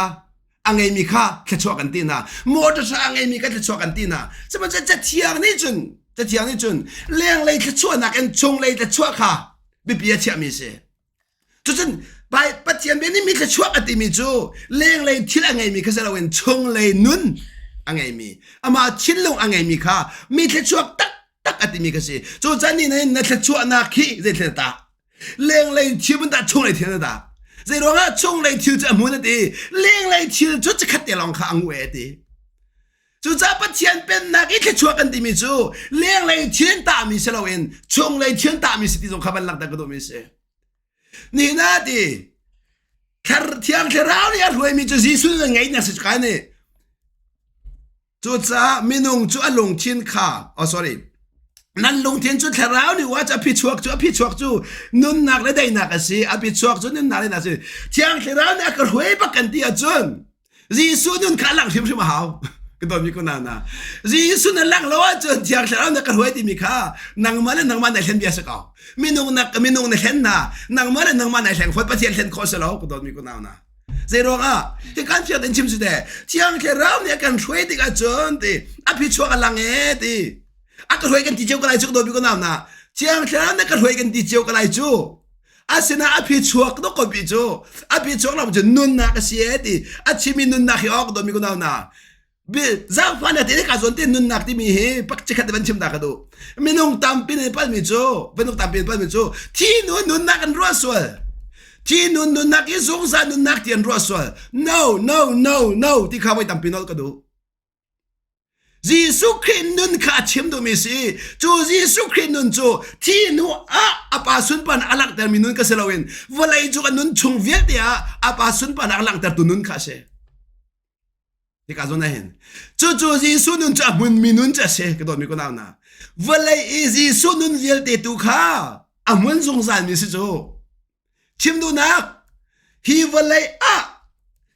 a ngeimi kha thluachuah kan ti hna motor tha a ngeimi kha thluachuah kan ti hna sihmanhsehlaw cathiang nih cun cathiang nih cun lenglei thluachuahnak in chunglei thluachuah kha biapi a chiahmi si Cucun Pathian bia nih mi thluachuah a timi cu lenglei thil a ngeimi kha si loin chunglei nun a ngeimi amah thinlung a ngeimi kha mi thluachuak taktak a timi kha si. Cu can ni na thluachuahnak hi zeithil ta lenglei thil mun dah chunglei thil na dah zei ruangah chunglei thil cu a hmun a ti lenglei thil cu chikkhat te lawng kha a ngu e a ti. Cucaah Pathian pennak i thluachuah kan timi cu lenglei thil tahmi si loin chunglei thil tahmi si ti zong kha van langhter ka duhmi si. Nihin ah ti. Thiang Thlarau nih a hruaimi cu Jesuh nih ngeihnak si kai nih. Cucaah minung cu a lungthin kha, oh sorry, nan lungthin cu thlarau nih wa cu a phichuak cu a phichuak cu nunnak le daihnak a si a phichuak cu nunnak le daihnak a si thiang thlarau nih a ka hruai bak kan ti ahcun Jesuh nun kha a langh hrimhrim a hau. Ka dawtmi ko na na. Jesuh na langh lo ahcun Thiang Thlarau na ka hruai timi kha nangmah le nangmah na hlen bia si ko. Minung na minung na hlen na nangmah le nangmah na hleng fawn Pathian hlen khawh si lo ka dawtmi ko nau na. Zei ruangah hi kan fiang in chim si te Thiang Thlarau nih a kan hruai tik ahcun ti a phichuak a lang e ti a ka hruai kan ti cio ko lai cu ka dawtmi ko nau na. Thiang Thlarau nih ka hruai kan ti cio ko lai cu. Asinain a phichuak dok ko pi cu a phichuak lo cu nunnak a si e ti a chimi nunnak hi awk domi ko nau na zaangfah na ti ka zawn te nunnak timi hi pak chikhat van chim ta ka duh minung tampi nih palmi cu minung tampi nih palmi cu thi nun nunnak an ruah sual thi nun nunnak i zungzal nunnak ti an ruah sual no no no no ti kha voi tampi nol ka duh Jesuh Khrih nun kha a chim duhmi si. Cu Jesuh Khrih nun cu thi hnu ah a pa sunparnak a langhtermi nun ka si loin vawlei cu a nun chung vialte ah a pa sunparnak a langhtertu nun kha a si. Hika zawn ah hin. Cucu Jesuh nun cu a hmunmi nun cu a si. Ka dawtmi ko nau na. Vawlei i Jesuh nun vialte tu kha a hmun zungzalmi si cu. Chim duhnak hi vawlei ah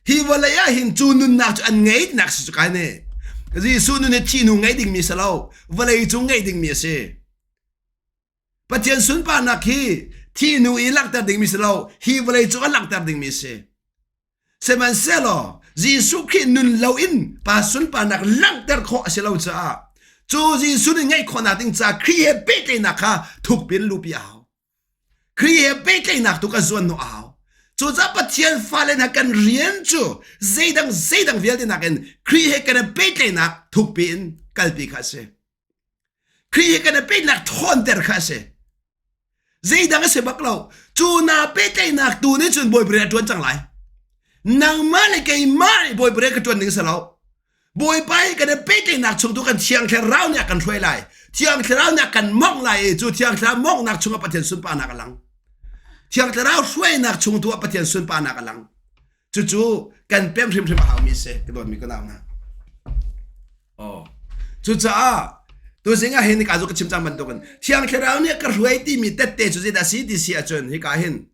hi vawlei ah hin cu nunnak cu an ngeihnak si cu kai ne. Jesuh nun hi thih hnu ngei dingmi si lo, vawlei cung ngei dingmi a si. Pathian sunparnak hi thih hnu i langhter dingmi si lo, hi vawlei cung a langhter dingmi a si. Sihmanhsehlaw Jesuh Khrih nun loin Pa sunparnak langhter khawh a si lo caah cu Jesuh nih ngeih khawhnak ding caah Khrih he pehtlaihnak kha thukpi in luhpi a hau. Khrih he pehtlaihnak tu kan zuan hnawh a hau. Cucaah Pathian fale hna kan rian cu zeidang zeidang vialte nakin Khrih he kan i pehtlaihnak thukpi in kalpi kha a si. Khrih he kan i pehtlaihnak ṭhawnter kha a si. Zeidang a si bak lo. Cu naa pehtlaihnak tu nih cun Bawipa rian a ṭuan cang lai. Nangmah le keimah nih Bawipa rian ka ṭuan ding a si lo. Bawipa hi kan i pehtlaihnak chung tu kan Thiang Thlarau nih a kan hruai lai. Thiang Thlarau nih a kan mawngh lai i cu Thiang Thlarau mawnghnak chungah Pathian sunparnak a lang. Thiang Thlarau hruainak chung tu ah Pathian sunparnak a lang. Cucu kan pem hrimhrim a haumi a si. Ka dawtmi ka nau hna. Oh. Cucaah tuzing ah hin ka zu ka chim cang bantukin Thiang Thlarau nih ka hruai timi tette cu zeidah si ti si ahcun hika hin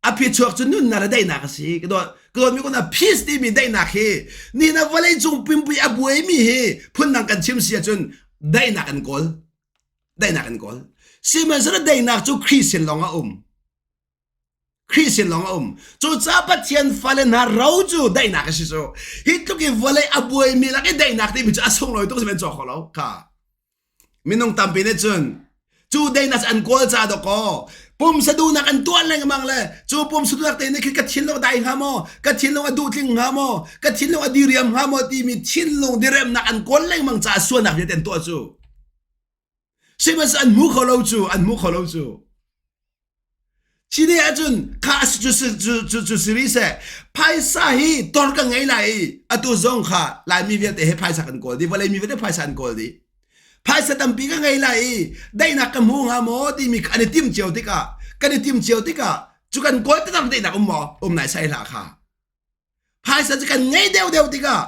a phichuak cu nunnak le daihnak a si ka dawt ka dawtmi kuna peace timi daihnak hi ni na vawlei cung pumpui a buaimi hi phundang kan chim si ahcun daihnak an kawl daihnak an kawl sihmanhsehlaw daihnak cu Khrih sin lawng a um Khrih sin lawng a um cucaah Pathian fale hna ro cu daihnak a si cu hi tluk i vawlei a buaimi lak i daihnak timi cu a sunglawi tuk si men cawk kho lo kha Minung tampi nih cun cu daihnak an kawl ca dawkaw pumsa duhnak an tuah lengmang le cu pumsa duhnak te nih khin ka thinlung a dai hnga maw ka thinlung a duhtling hnga maw ka thinlung a diriam hnga maw timi thinlung diremnak an kawl lengmang caah sualnak vialte an tuah cu sihmanhsehlaw an hmu kho lo cu an hmu kho lo cu Cine ahcun kha cu cu cu si rih seh phaisa hi tor ka ngei lai i atu zong kha Laimi vialte he phaisa kan kawl dih vawlei mi vialte phaisa an kawl dih phaisa tampi ka ngei lai i daihnak ka hmu hnga maw timi an i tim cio tikah kan i tim cio tikah cu kan kawl taktak daihnak um maw um nai sai hlah kha phaisa cu kan ngei deuh deuh tikah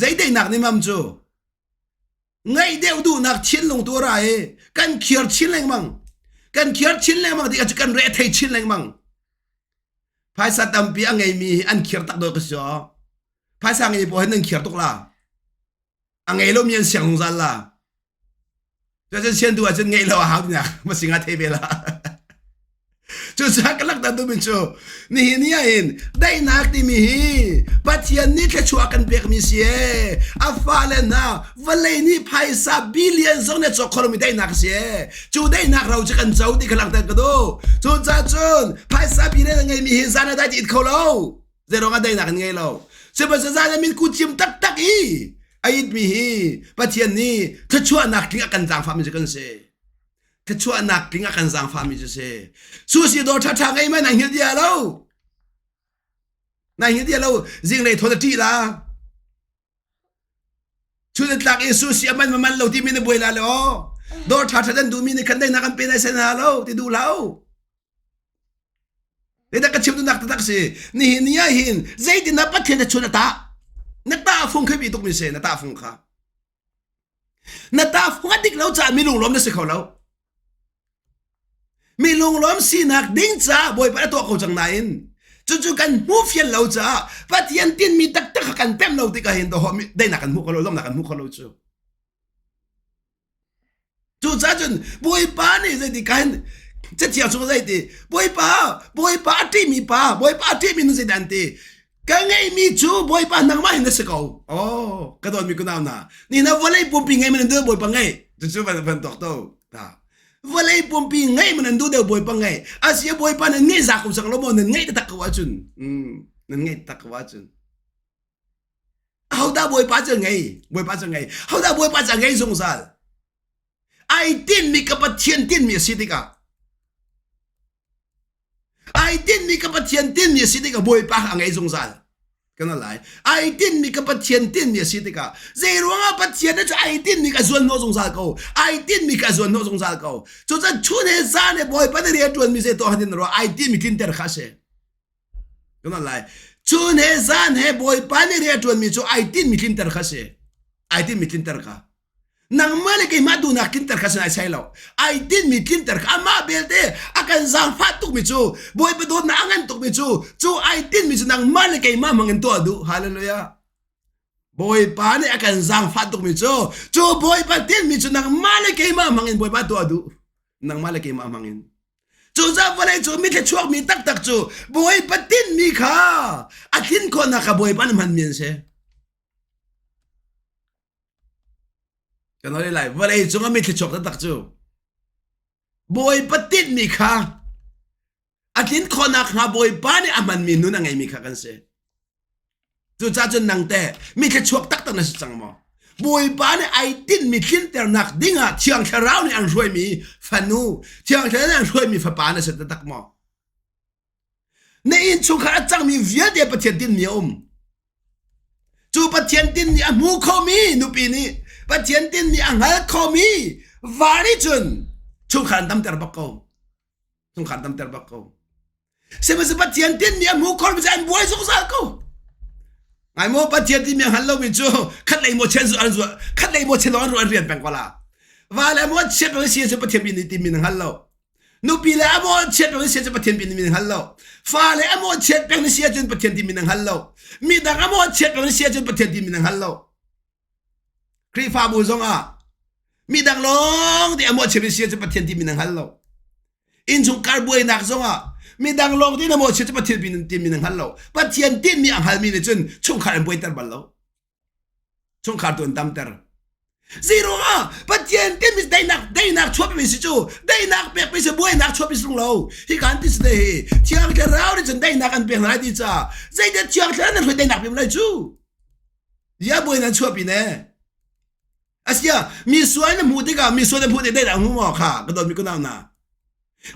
zei daihnak nih mam cu Ngaih deuh duhnak thinlung tu a ra i kan khiar chin lengmang. Kan khiar chin lengmang tikah cu kan re a thei chin lengmang. Phaisa tampi a ngeimi hi an khiar tak dawh ka si aw. Phaisa ngei pawl hin nan khiar tuk la. A ngei lomi an siang zungzal la. Cuacun sian tu ahcun ngeih lo a hau tinak masinga thei ve la. Cucaah ka langhter duhmi cu nihin ni ah hin daihnak timi hi Pathian nih thluachuah kan pekmi si ee. A fale hna vawlei nih phaisa billion zong nih a cawk kho lomi daihnak a si ee. Cu daihnak ro cu kan co ti kha langhter ka duh. Cucaah cun phaisa billion a ngeimi hi zan a dai ti it kho lo. Zeiruang ah daihnak an ngei lo. Sihmanhsehlaw zan a min kucim taktak i a itmi hi Pathian nih thluachuahnak tling a kan zaangfahmi cu kan si. Thluachuahnak tling a kan zaangfahmi cu si. Susi dawr ṭhaṭha ngei ma na hngilh dia lo. Na hngilh dia lo. Zinglei thawn a ṭih la. Chun tlak i susi a man ma man lo timi na buai la le aw. Dawr ṭhaṭha dan duhmi nih khan daihnak an pe nai sen hna lo ti duh lo. Zeidah ka chim duhnak taktak si? Nihin ni ah hin zeitindah Pathian na chun a tah? Na tahfung khi bi tuk mi si, na tahfung kha. Na tahfung a dik lo caah mi lunglawm na si kho lo. Mi lunglawm sinak ding caah Bawipa na tuah ko cang nain cucu kan hmuh fian lo caah Pathian tinmi taktak kha kan pem lo tikah hin daihnak kan hmu kho lo, lawmhnak kan hmu kho lo cu. Cucaah cun Bawipa nih zeiti kan cathiang chung zeiti Bawipa Bawipa a ṭihmi pa Bawipa a ṭihmi nu zeidah an ti ka ngeihmi cu Bawipa nangmah hin na si ko oh ka dawtmi kunau hna ni na vawlei pumpi ngei man duh Bawipa ngei cucu van van tok to ta vawlei pumpi ngei man duh deuh Bawipa ngei asia Bawipa nan ngeih za ko cang lo maw nan ngeih taktak ko ahcun nan ngeih taktak ko ahcun Ahodah Bawipa cu ngei? Bawipa cu ngei. Ahodah Bawipa cu ngei zungzal? Ai tinmi ka Pathian tinmi a si tikah ai tinmi ka Pathian tinmi a si tikah Bawipa a ngei zungzal. Kan lai. Ai tinmi ka Pathian tinmi a si tikah zei ruangah Pathian cu ai tinmi ka zuan hnawh zungzal ko. Ai tinmi ka zuan hnawh zungzal ko. Cucun chun he zan he Bawipa nih rian ṭuanmi zei tuah han in ruah ai tinmi tlinter kha a si. Kan lai. Chun he zan he Bawipa nih rian a ṭuanmi cu ai tinmi tlinter kha si. Ai tinmi tlinter kha. Nangmah le keimah duhnak tlinter kha sin ai sai lo. Ai tinmi tlinter kha amah belte a kan zaangfah tukmi cu Bawipa dawtnak a ngan tukmi cu cu ai tinmi cu nangmah le keimah hmang in tuah duh. Hallelujah. Bawipa nih a kan zaangfah tukmi cu cu Bawipa tinmi cu nangmah le keimah hmang in Bawipa tuah duh. Nangmah le keimah hmang in. Cucaah vawlei cu mitthli chuakmi taktak cu Bawipa tinhmi kha a tlin khawhnak kha Bawipa nih hmanmi an si. Kan hoi lai vawlei cung ah mitthli chuak taktak cu Bawipa tinhmi kha a tlin khawhnak hnga Bawipa nih a hmanmi nun a ngeimi kha kan si. Cucaah cun nang teh mi thluachuak taktak na si cang maw? Bawipa nih ai tinhmi tlinternak dingah Thiang Thlarau nih an hruaimi fanu, Thiang Thlarau nih an hruaimi fapa na si taktak maw? Na innchungkhar a cangmi vialte Pathian tinhmi a um. Cu Pathian tinhmi a hmu khomi nupi nih Pathian tinhmi a hngal khomi va nih cun chungkhar an damter bak ko. Chungkhar damter bak ko. Sihmanhsehlaw Pathian tinhmi a hmu kho mi cu an buai zungzal ko. Ngai maw Pathian timi a hngal lomi cu khat lei maw chian an zuah khat lei maw chian an ruah an rian peng ko la. Va le maw chiat peng si cu Pathian mi nih timi na hngal lo. Nupi le a maw chiat peng si cu Pathian mi nih hngal lo. Fa le a maw chiat peng si ahcun Pathian timi na hngal lo. Midang a maw chiat peng si ahcun Pathian timi na hngal lo. Khrihfabu zongah midang lawng te a mawhchiat si cu Pathian timi na hngal lo. Innchungkhar buainak zongah midang lawng te na mawhchiat cu Pathian timi na hngal lo. Pathian tinmi a hngalmi nih cun chungkhar an buaiter bal lo. Chungkhar tu an tamter. Zeiruangah Pathian timi daihnak daihnak chuahpi si cu daihnak pekmi si buainak chuahpi si lo. Hi kan ti si te hi Thiang Thlarau nih cun daihnak an pek lai ti ca zeidah Thiang Thlarau nan hruai daihnak pek lai cu. Zia buai nan chuahpi ne. Asia mi sual na hmuh tikah mi sual na hmuh tikah daihnak hmu maw kha ka dawtmi kunau na.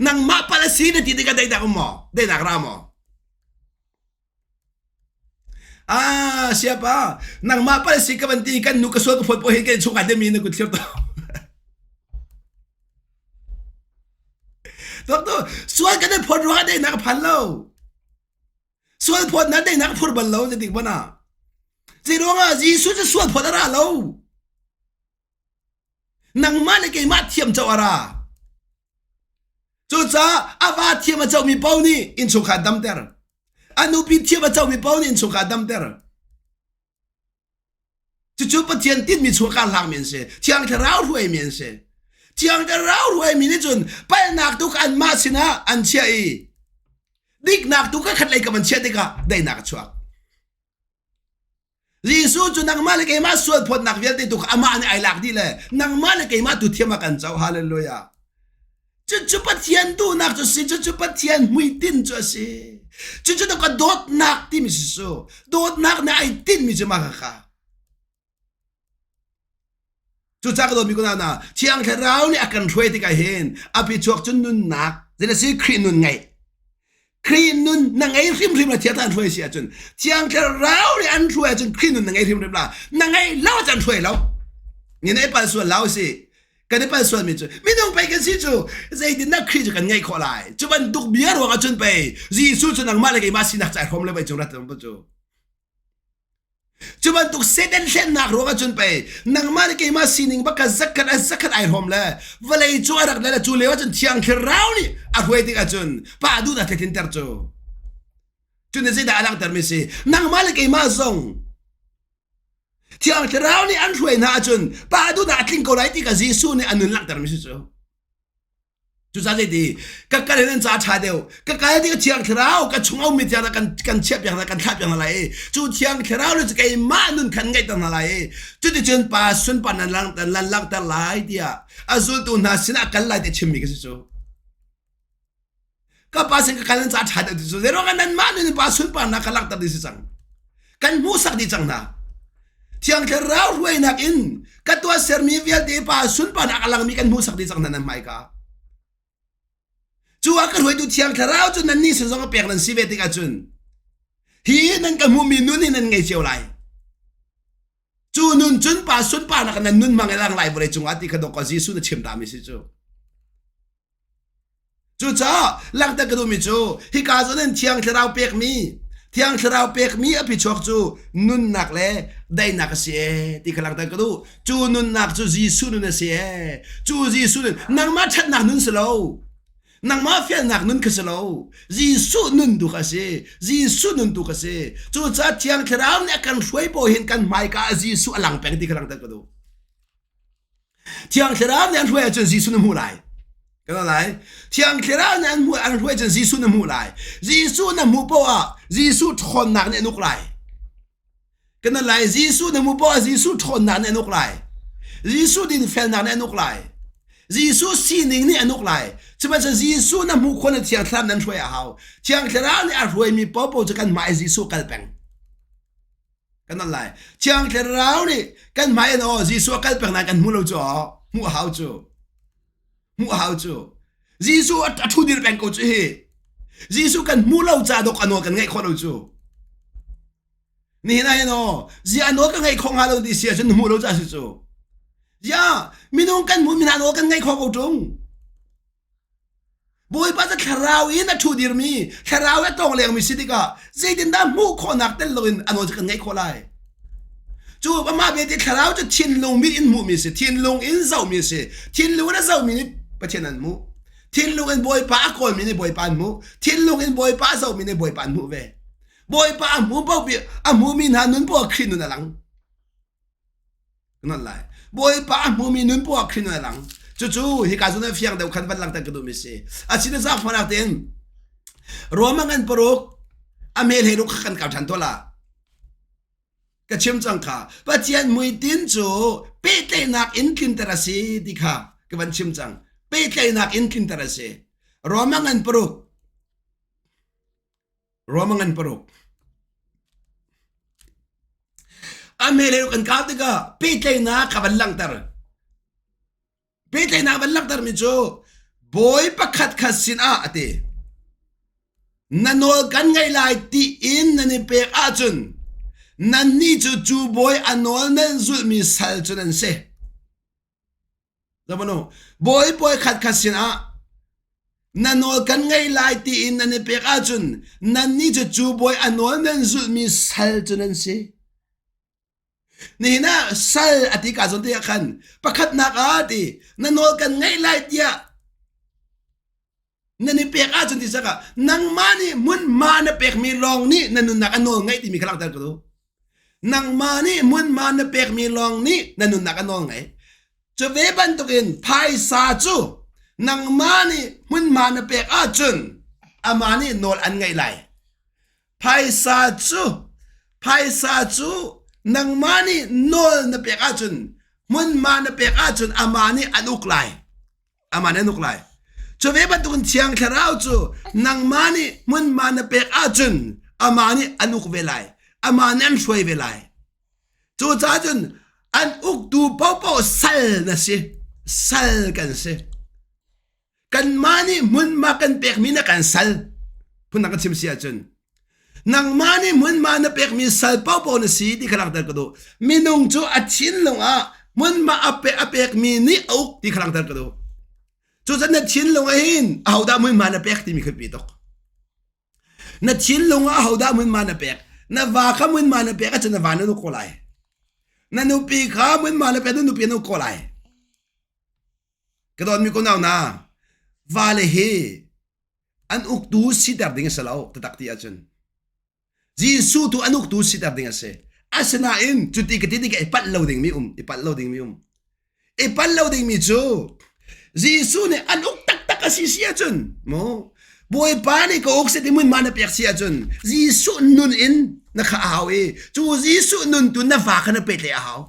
Nangmah pal a si na ti tikah daihnak um maw? Daihnak ra maw? Ah, siapa nangmah pal si ka van ti kan nu ka sual ka phot po hin kan chungah te mi na kut thlir to. Tok tu sual kan phot ruangah daihnak phan lo. Sualphawt na daihnak phur bal lo zeitik hmanh ah. Zei ruangah Jesuh cu sualphawt a ra lo. Nangmah le keimah thiam co a ra. Cucaah a va thiam a comi paoh nih innchungkhar damter. A nupi thiam a comi paoh nih innchungkhar damter. Cucu Pathian tinhmi chungkhar hlangmi an si. Thiang Thlarau hruaimi an si. Thiang Thlarau hruaimi nih cun palhnak tu kha anmah sinah an chiah i diknak tu kha khatlei kam an chiah tikah daihnak a chuak. Jesuh cu nangmah le keimah sualphawtnak vialte tu kha amah nih ai lak dih le nangmah le keimah tu thiam a kan co. Hallelujah. Cucu Pathian duhnak cu si, cucu Pathian hmuitinh cu a si. Cucu ka dawtnak timi si su. Dawtnak nih ai tinhmi cu mah kha. Cucaah ka dawtmi kuna na Thiang Thlarau nih a kan hruai tikah hin a phichuak cu nunnak zei si Khrih nun ngeih. Khrih nun na ngei hrimhrim la Thiang Thlarau hruai si ahcun Thiang Thlarau nih an hruai ahcun Khrih nun na ngei hrimhrim la. Na ngei lo ahcun an hruai lo. Ni na i pal sual lo si. Kan i palh sualmi cu minung pei kan si cu zeitindah Khrih cu kan ngeih khawh lai? Cu bantuk bia ruang ah cun pei Jesuh cu nangmah le keimah sinak ca i hrawm le vei cung rat cu. Cu bantuk Satan hlennak ruang ah cun pei nangmah le keimah sining bak kha zakhat an zakhat ai hrawm le vawlei cu a rak le cu lio ah cun Thiang Thlarau nih a hruai tik ahcun pa duhnak tlinter cu. Cu nih zeidah a langhtermi si? Nangmah le keimah zong Thiang Thlarau nih an hruai hna ahcun pa duhnak a tling ko lai ti kha Jesuh nih a nun langhtermi si cu. Cucaah zeiti ka kal in an ca ṭha deuh ka kal tik Thiang Thlarau ka chung a ummi tiang kan kan chiah piak hna kan thlah piak hna lai i cu Thiang Thlarau nih cu keimah nun khan ngeihter hna lai i cuticun pa sunpar nan lan langhter lai tiah a zultu hna sinah kal lai ti chimmi ka si cu. Ka pa sin ka kal nan ca ṭha deuh ti cu zeiruang ah nanmah nih pa sunparnak kha langhter ding si cang. Kan hmuhsak dih cang hna. Thiang Thlarau hruainak in ka tuahsermi vialte pa sunparnak a langmi kan hmuhsak dih cang hna nan hmaika. Cu ah ka hruaitu Thiang Thlarau cu nannih sin zong a pek nan si ve tikah cun hi nan ka hmuhmi nun hi nan ngei cio lai. Cu nun cun pa sunparnak nan nun hmang i lang lai vawlei cungah ti kha dawk Jesuh na chim ta mi si cu. Cucaah langhter ka duhmi cu hika zawn in Thiang Thlarau pekmi Thiang Thlarau pekmi a phichuak cu nunnak le daihnak a si ee ti kha langhter ka duh. Cu nunnak cu Jesuh nun a si ee. Cu Jesuh nun nangmah ṭhatnak nun si lo. Nangmah fialnak nun kha si lo. Jesuh nun tu kha a si. Jesuh nun tu kha si. Cucaah Thiang Thlarau nih a kan hruai paoh hin kan hmaika ah Jesuh a lang peng ti kha langhter ka duh. Thiang Thlarau nih an hruai ahcun Jesuh na hmuh lai. Kan lai. Thiang Thlarau nih an hmuh an hruai ahcun Jesuh na hmuh lai. Jesuh na hmuh poah ah Jesuh ṭhawnnak nih an uk lai. Kan lai. Jesuh na hmuh poah ah Jesuh ṭhawnnak nih an uk lai. Jesuh dinfelnak nih an uk lai. Jesuh sining nih an uk lai. Sihmanhsehlaw Jesuh na hmuh khawh na Thiang Thlarau nan hruai a hau. Thiang Thlarau nih a hruaimi paohpaoh cu kan hmai Jesuh kal peng. Kan on lai. Thiang Thlarau nih kan hmai in aw Jesuh a kal peng nain kan hmu lo cu aw. Hmuh a hau cu. Hmuh a hau cu. Jesuh a ṭhu dir peng ko cu hi. Jesuh kan hmu lo ca dok a nawl kan ngaih khawh lo cu. Nihin ah hin aw zia a nawl ka ngaih khawh hnga lo ti si ahcun hmuh lo ca si cu. Zia minung kan hmuh mi hna nawl kan ngaih khawh ko ṭung. Bawipa cu thlarau in a ṭhu dirmi, thlarau a tawng lengmi si tikah zeitindah hmuh khawhnak tel loin a nawl cu kan ngeih khawh lai? Cu amah belte thlarau cu thinlung mit in hmuhmi a si, thinlung in zohmi a si. Thinlung in a zohmi nih Pathian an hmuh. Thinlung in Bawipa a kawlmi nih Bawipa an hmuh. Thinlung in Bawipa a zohmi nih Bawipa an hmuh ve. Bawipa a hmu paoh a hmumi hna nun paoh Khrih nun a lang. Nan lai. Bawipa a hmumi nun poah khin a lang. Cucu hika zun ah fiang deuh khan van langhter ka duhmi si. A sin a zaangfahnak tein Roma ngan paruk a mel he ruk kan kau ṭhan tuah la. Ka chim cang kha Pathian muitin cu pehtlaihnak in tlinter a si ti kha ka van chim cang. Pehtlaihnak in tlinter a si. Roma ngan paruk Roma ngan paruk. A hmele kan kau tikah pehtlaihnak kha van langhter. Pehtlaihnak van langhtermi cu bawi pakhat khat sinah a ti. Na nawl kan ngaih lai tiin nan i pek ahcun nannih cu cu bawi a nawl nan zulhmi sal cu nan si. Zamano bawi bawi khat khat sinah na nawl kan ngei lai tiin nan i pek ahcun nannih cu cu bawi a nawl nan zulhmi sal cu nan si. Nihin ah sal a ti ka zawn te ah khan pakhatnak ah ti na nawl kan ngaih lai tiah nan i pek ahcun ti sakah nangmah nih hmunhma na pekmi lawng nih na nunnak a nawl ngaih timi kha langhter ka duh. Nangmah nih hmunhma na pekmi lawng nih na nunnak a nawl ngaih. Cu ve bantukin phaisa cu nangmah nih hmunhma na pek ahcun amah nih nawl an ngaih lai. Phaisa cu phaisa cu nangmah nih nawl na pek ahcun hmunhma na pek ahcun amah nih an uk lai. Amah nih an uk lai. Cu ve bantukin Thiang Thlarau cu nangmah nih hmunhma na pek ahcun amah nih an uk ve lai. Amah nih an hruai ve lai. Cucaah cun an uktu paohpaoh sal na si. Sal kan si. Kanmah nih hmunhma kan pekmi na kan sal. Phundang ka chim si ahcun nangmah nih hmunhma na pekmi sal paohpaoh na si ti kha langhter ka duh. Minung cu a thinlung ah Hmunhma a pe a pekmi nih a uk ti kha langhter ka duh. Cucaah na thinlung ah hin ahodah hmunhma na pek timi khi biapi tuk. Na thinlung ah ahodah hmunhma na pek? Na va kha hmunhma na pek ahcun na va na uk ko lai. Na nupi kha hmunhma na pek na nupi na uk ko lai. Ka dawtmi ko nau na vale hi an uktu siter ding a si lo taktak ti ahcun. Jesuh tu an uktu siter ding a si. Asinain cuti ka ti tikah i palh lo dingmi um, i palh lo dingmi um. I palh lo dingmi cu Jesuh nih an uk taktak a si si ahcun mu Bawipa nih ka uk si ti hmunhma na pek si ahcun Jesuh nun in na kha a hau i cu Jesuh nun tu na va kha na pehtlaih a hau.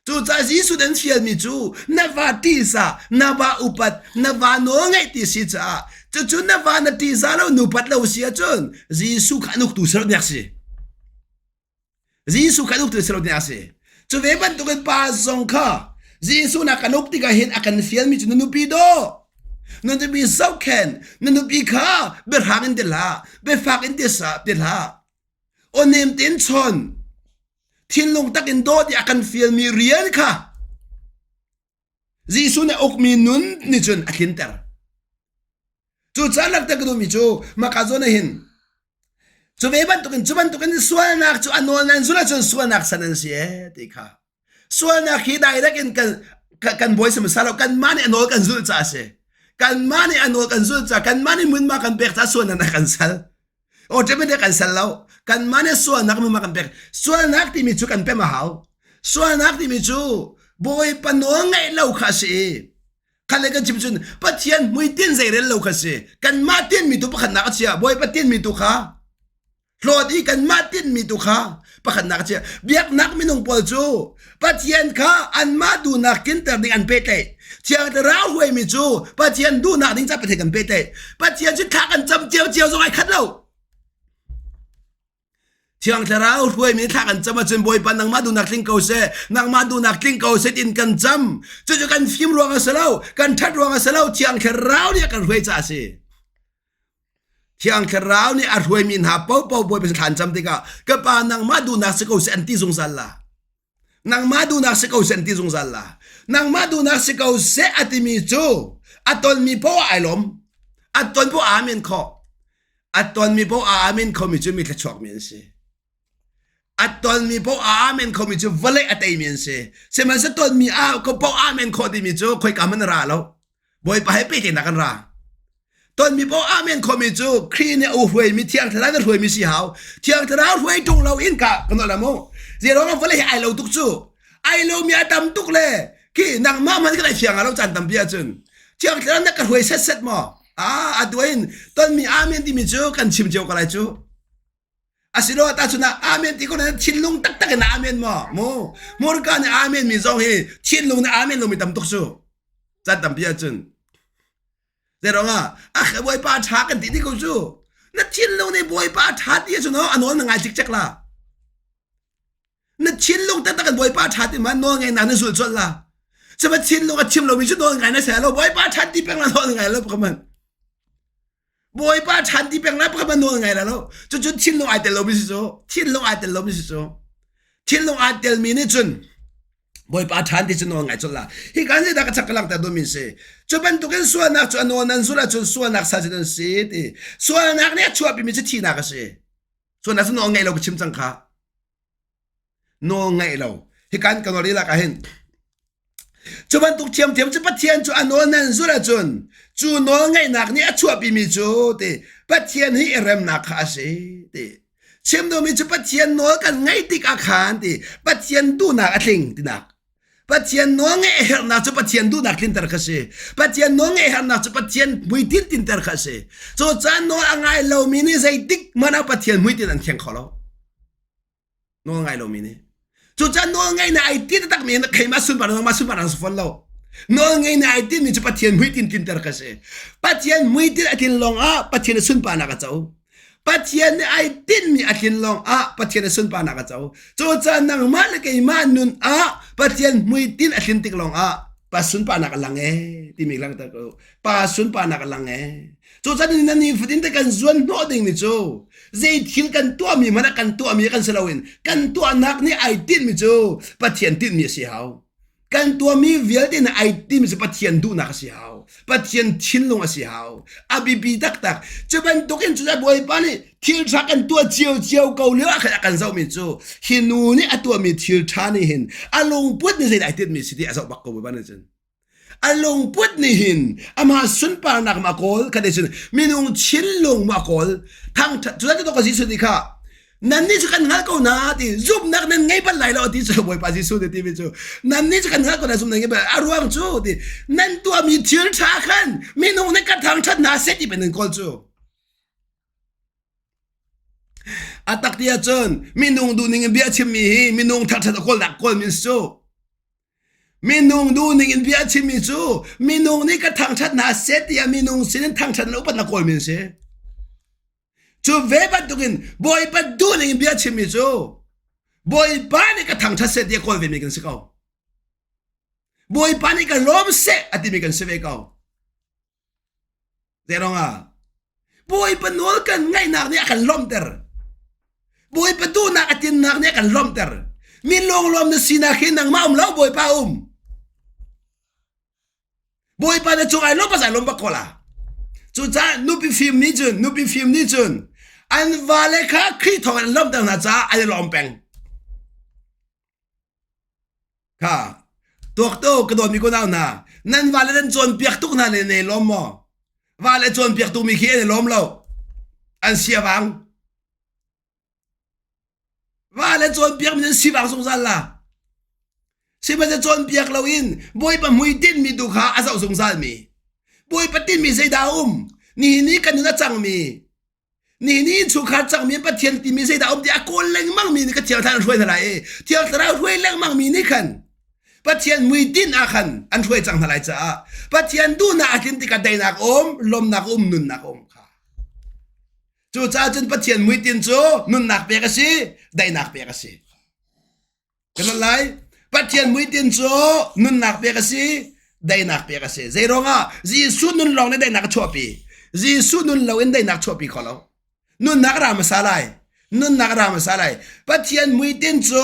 Cucaah Jesuh an fialmi cu na va ṭihzah, na va upat, na va nawl ngaih ti si caah cucu na va na ṭihzah lo nupat lo si ahcun Jesuh kha an uktu si lo ding a si. Jesuh kha an uktu si lo ding a si. Cu ve bantukin pa zong kha Jesuh na kan uk tikah hin a kan fialmi cu na nupi daw, na nupi zohkhenh, na nupi kha biahrang in ti hlah, biafak in ti sa ti hlah. Aw nem tein chawn, thinlung tak in dawt i a kan fialmi rian kha Jesuh nih a ukmi nun nih cun a tlinter. Cucaah langhter ka duhmi cu maka zawn ah hin cu ve bantukin cu bantukin sualnak cu a nawl nan zulh ahcun sualnak san an si ee ti kha sualnak hi direct in kan kan bawi si hmasa lo kanmah nih a nawl kan zulh caah a si kanmah nih a nawl kan zulh caah kanmah nih hmunhma kan pek caah sualnak a kan sal Automatic kan sal lo. Kanmah nih sualnak mah kan pek. Sualnak timi cu kan pem a hau. Sualnak timi cu Bawipa nawl ngaih lo kha a si i khan le kan chim cun Pathian hmuitinh zeirel lo kha si. Kanmah tinhmi tu pakhatnak a chia. Bawipa tinhmi tu kha hlawt i kanmah tinhmi tu kha pakhatnak a chia. Biaknak minung pawl cu Pathian kha anmah duhnak tlinter ding an pehtlaih. Thiang Thlarau hruaimi cu Pathian duhnak ding ca Pathian kan pehtlaih. Pathian cu thla kan cam cio zong ai khat lo. Thiang Thlarau hruaimi thla kan cam ahcun Bawipa nangmah duhnak tling ko seh, nangmah duhnak tling ko seh tiin kan cam. Cucu kan fim ruang a si lo, kan ṭhat ruang a si lo, Thiang Thlarau nih a kan hruai caah a si. Thiang Thlarau nih a hruaimi hna paohpaoh Bawipa sin thla an cam tikah ka Pa nangmah duhnak si ko seh an ti zungzal la. Nangmah duhnak si ko seh an ti zungzal la. Nangmah duhnak si ko seh a timi cu a tonmi poah ai lawm. A ton poah amen khawh. A tonmi poah amen khomi cu mi thluachuakmi an si. A tonmi poah amen khomi cu vawlei a teimi an si. Sihmanhsehlaw tonmi a ko poah amen khawh timi cu khoika hmanh ra lo. Bawipa he pehtlaihnak kan ra. Tonmi poah amen khomi cu Khrih nih a hruaimi Thiang Thlarau nih hruaimi si hau. Thiang Thlarau hruai ṭung lo in ka kan la mu. Zeiruang ah vawlei hi ai lo tuk cu. Ai lomi a tam tuk le khi nangmah hmanh kan ai fiang lo caan tampi ahcun. Thiang Thlarau na ka hruai set set maw? Ah, atu in tonmi amen timi cu kan chim cio ko lai cu. Asiloah tahchun ah amen ti ko na thinlung taktak in amen maw? Mu hmurka nih amen mi zong hi thinlung nih amen lomi tam tuk cu. Caan tampi ahcun. Zeiruang ah ah Bawipa ṭha kan ti ti ko cu. Na thinlung nih Bawipa ṭha ti ahcun a nawl na ngai cikcek la. Na thinlung taktak in Bawipa ṭha ti ma nawl ngai na na zulh colh la. Sihmanhsehlaw thinlung a chim lomi cu nawl ngai na si lo. Bawipa ṭha ti peng la nawl ngai lo pakhat Bawipa ṭhan ti peng lai pakhat nawl ngai la lo. Cucu thinlung ai tel lomi si cu. Thinlung ai tel lomi si cu. Thinlung ai telmi nih cun Bawipa ṭhan ti cu nawl ngai colh la. Hi kan zeidah ka chak ka langhter duhmi si. Cu bantukin sualnak cu a nawl nan zulh ahcun sualnak sal cu nan si ti. Sualnak nih a chuahpimi cu thihnak a si. Sualnak cu nawl ngeih lo ka chim cang kha. Nawl ngeih lo. Hi kan ka nawl lak ah hin Cu bantuk ṭhiamṭhiam cu Pathian cu a nawl nan zulh ahcun cu nawl ngeihnak nih a chuahpimi cu ti Pathian hi i remnak kha a si ti. Chim duhmi cu Pathian nawl kan ngaih tikah khan ti Pathian duhnak a tling tinak. Pathian nawl ngeih a herhnak cu Pathian duhnak tlinter kha si. Pathian nawl ngeih herhnak cu Pathian hmuitinh tinter kha a si. Cu caan nawl a ngai lomi nih zeitik hmanh ah Pathian hmuitinh an kheng kho lo. Nawl ngai lomi nih. Cucaah nawl ngeihnak ai ti taktak mi keimah sunparnak nangmah sunparnak si fawn lo. Nawl ngeihnak ai timi cu Pathian hmuitinh tlinter kha si. Pathian hmuitinh a tlin lawng ah Pathian a sunparnak a co. Pathian nih ai tinhmi a tlin lawng ah Pathian a sunparnak a co. Cucaah nangmah le keimah nun ah Pathian hmuitinh a tlin tik lawng ah pa sunparnak a lang ee timi langhter ko. Pa sunparnak a lang ee. Cucaah na nifatin te kan zuan hnawh ding mi cu zei thil kan tuahmi hmanh ah kan tuahmi kan si loin kan tuahnak nih ai tinhmi cu Pathian tinhmi a si hau. Kan tuahmi vialte na ai timi cu Pathian duhnak a si hau. Pathian thinlung a si hau. A biapi taktak. Cu bantukin cu Bawipa nih thil ṭha kan tuah ciocio ko lio ah khan a kan zohmi cu hi nu nih a tuahmi thil ṭha nih hin a lungput nih zeidah ai tinhmi si ti a zoh bak ko Bawipa nih cun. A lungput nih hin amah sunparnak ma kawl kha cun minung thinlung ma kawl thangṭhat cu cu ka Jesuh nih kha nannih cu kan hngal ko na ti zumhnak nan ngei bal lai lo ti cu Bawipa Jesuh nih timi cu nannih cu kan hngal ko na zumhnak ngei bal a ruang cu ti nan tuahmi thil ṭha khan minung nih ka thangṭhat hna seh ti nan kawl cu a tak ti ahcun minung duhning in bia chimmi hi minung thangṭhat a kawlnak kawl min cu Minung duhning in bia a chimmi cu minung nih ka thangṭhat hna seh tiah minung sinin thangṭhat le upatnak kawlmi an si. Cu ve bantukin Bawipa duhning in bia a chimmi cu Bawipa nih ka thangṭhat seh tiah kawl vemi kan si ko. Bawipa nih ka lawm seh a timi kan si ve ko. Zeirong ah Bawipa nawl kan ngaihnak nih a kan lawmhter. Bawipa duhnak a tinnak nih a kan lawmhter. Mi lunglawm na sinak hi nangmah um lo Bawipa um. Bawipa na cung ai lawm pasai lawm bak ko la. Cucaah nupi fim nih cun nupi fim nih cun an vale kha Khrih thawng in an lawmhter hna caah an i lawm peng. Kha tuak to ka dawtmi ko nau hna nan vale nan cawnpiak tuk hna ne ne lawm maw vale cawnpiak tukmi khi an i lawm lo an siavang vale cawnpiak mi nan sivang zungzal la sihmanhsehlaw cawnpiak lo in bawipa hmuitinh mi tu kha a zoh zungzal mi bawipa tinhmi zeidah a um nihin ni kan nun a cangmi Ni ni innchungkhar cangmi Pathian timi zeidah um ti a kawl lengmang mi nih ka Thiang Thlarau an hruai hna lai i Thiang Thlarau hruai lengmang mi nih khan Pathian muitinh ah khan an hruai cang hna lai caah Pathian duhnak a tlin tikah daihnak um, lawmnak um, nunnak um kha. Cucaah cun Pathian muitinh cu nunnak pek a si, daihnak pek a si. Kan lai Pathian muitinh cu nunnak pek a si, daihnak pek a si. Zeiruangah Jesuh nun lawng nih daihnak a chuahpi. Jesuh nun loin daihnak chuahpi kho lo. Nunnak ra hmasa lai. Nunnak ra hmasa lai. Pathian muitinh cu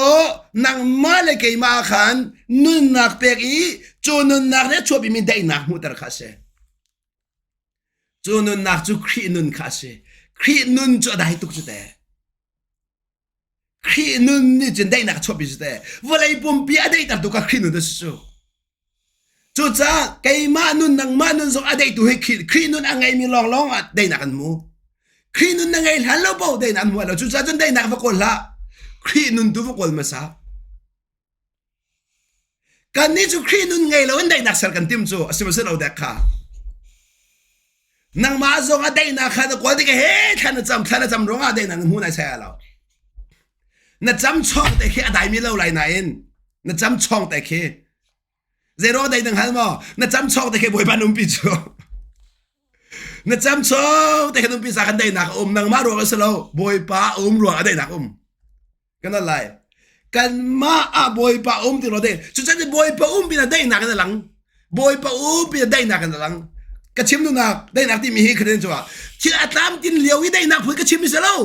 nangmah le keimah khan nunnak pek i cu nunnak nih a chuahpimi daihnak hmuhter kha a si. Cu nunnak cu Khrih nun kha a si. Khrih nun cu a dai tuk cu te. Khrih nun nih cun daihnak a chuahpi cu teh vawlei pumpi a daihtertu kha Khrih nun a si cu. Cucaah keimah nun nangmah nun zong a daihtu hi Khrih, Khrih nun a ngeimi lawnglawng ah daihnak an hmu. Khrih nun na ngei hlan lo paoh daihnak an hmu lo. Cucaah cun daihnak va kawl hlah. Khrih nun tu va kawl hmasa. Kannih cu Khrih nun ngei loin daihnak ser kan tim cu a si maw si lo dek kha. Nangmah zong a daihnak kha na kawl tikah he thla na cam thla na cam ruangah daihnak na hmu nai sai lo. Na cam chawng te khi a daimi lo lai nain na cam chawng te khi zei ruang daih na hngal maw na cam chawng te khi Bawipa na umpi cu na cam chawng te khi na umpi sa kan daihnak a um nangmah ruang a si lo Bawipa a um ruang a daihnak um kan al lai kanmah ah bawipa um ti lo de cucan bawipa um pin ah daihnak in a lang bawipa um pin ah daihnak in a lang ka chim nunak daihnak timi hi khaden cu thil a tlam tin lio i daihnak phun ka chim mi si lo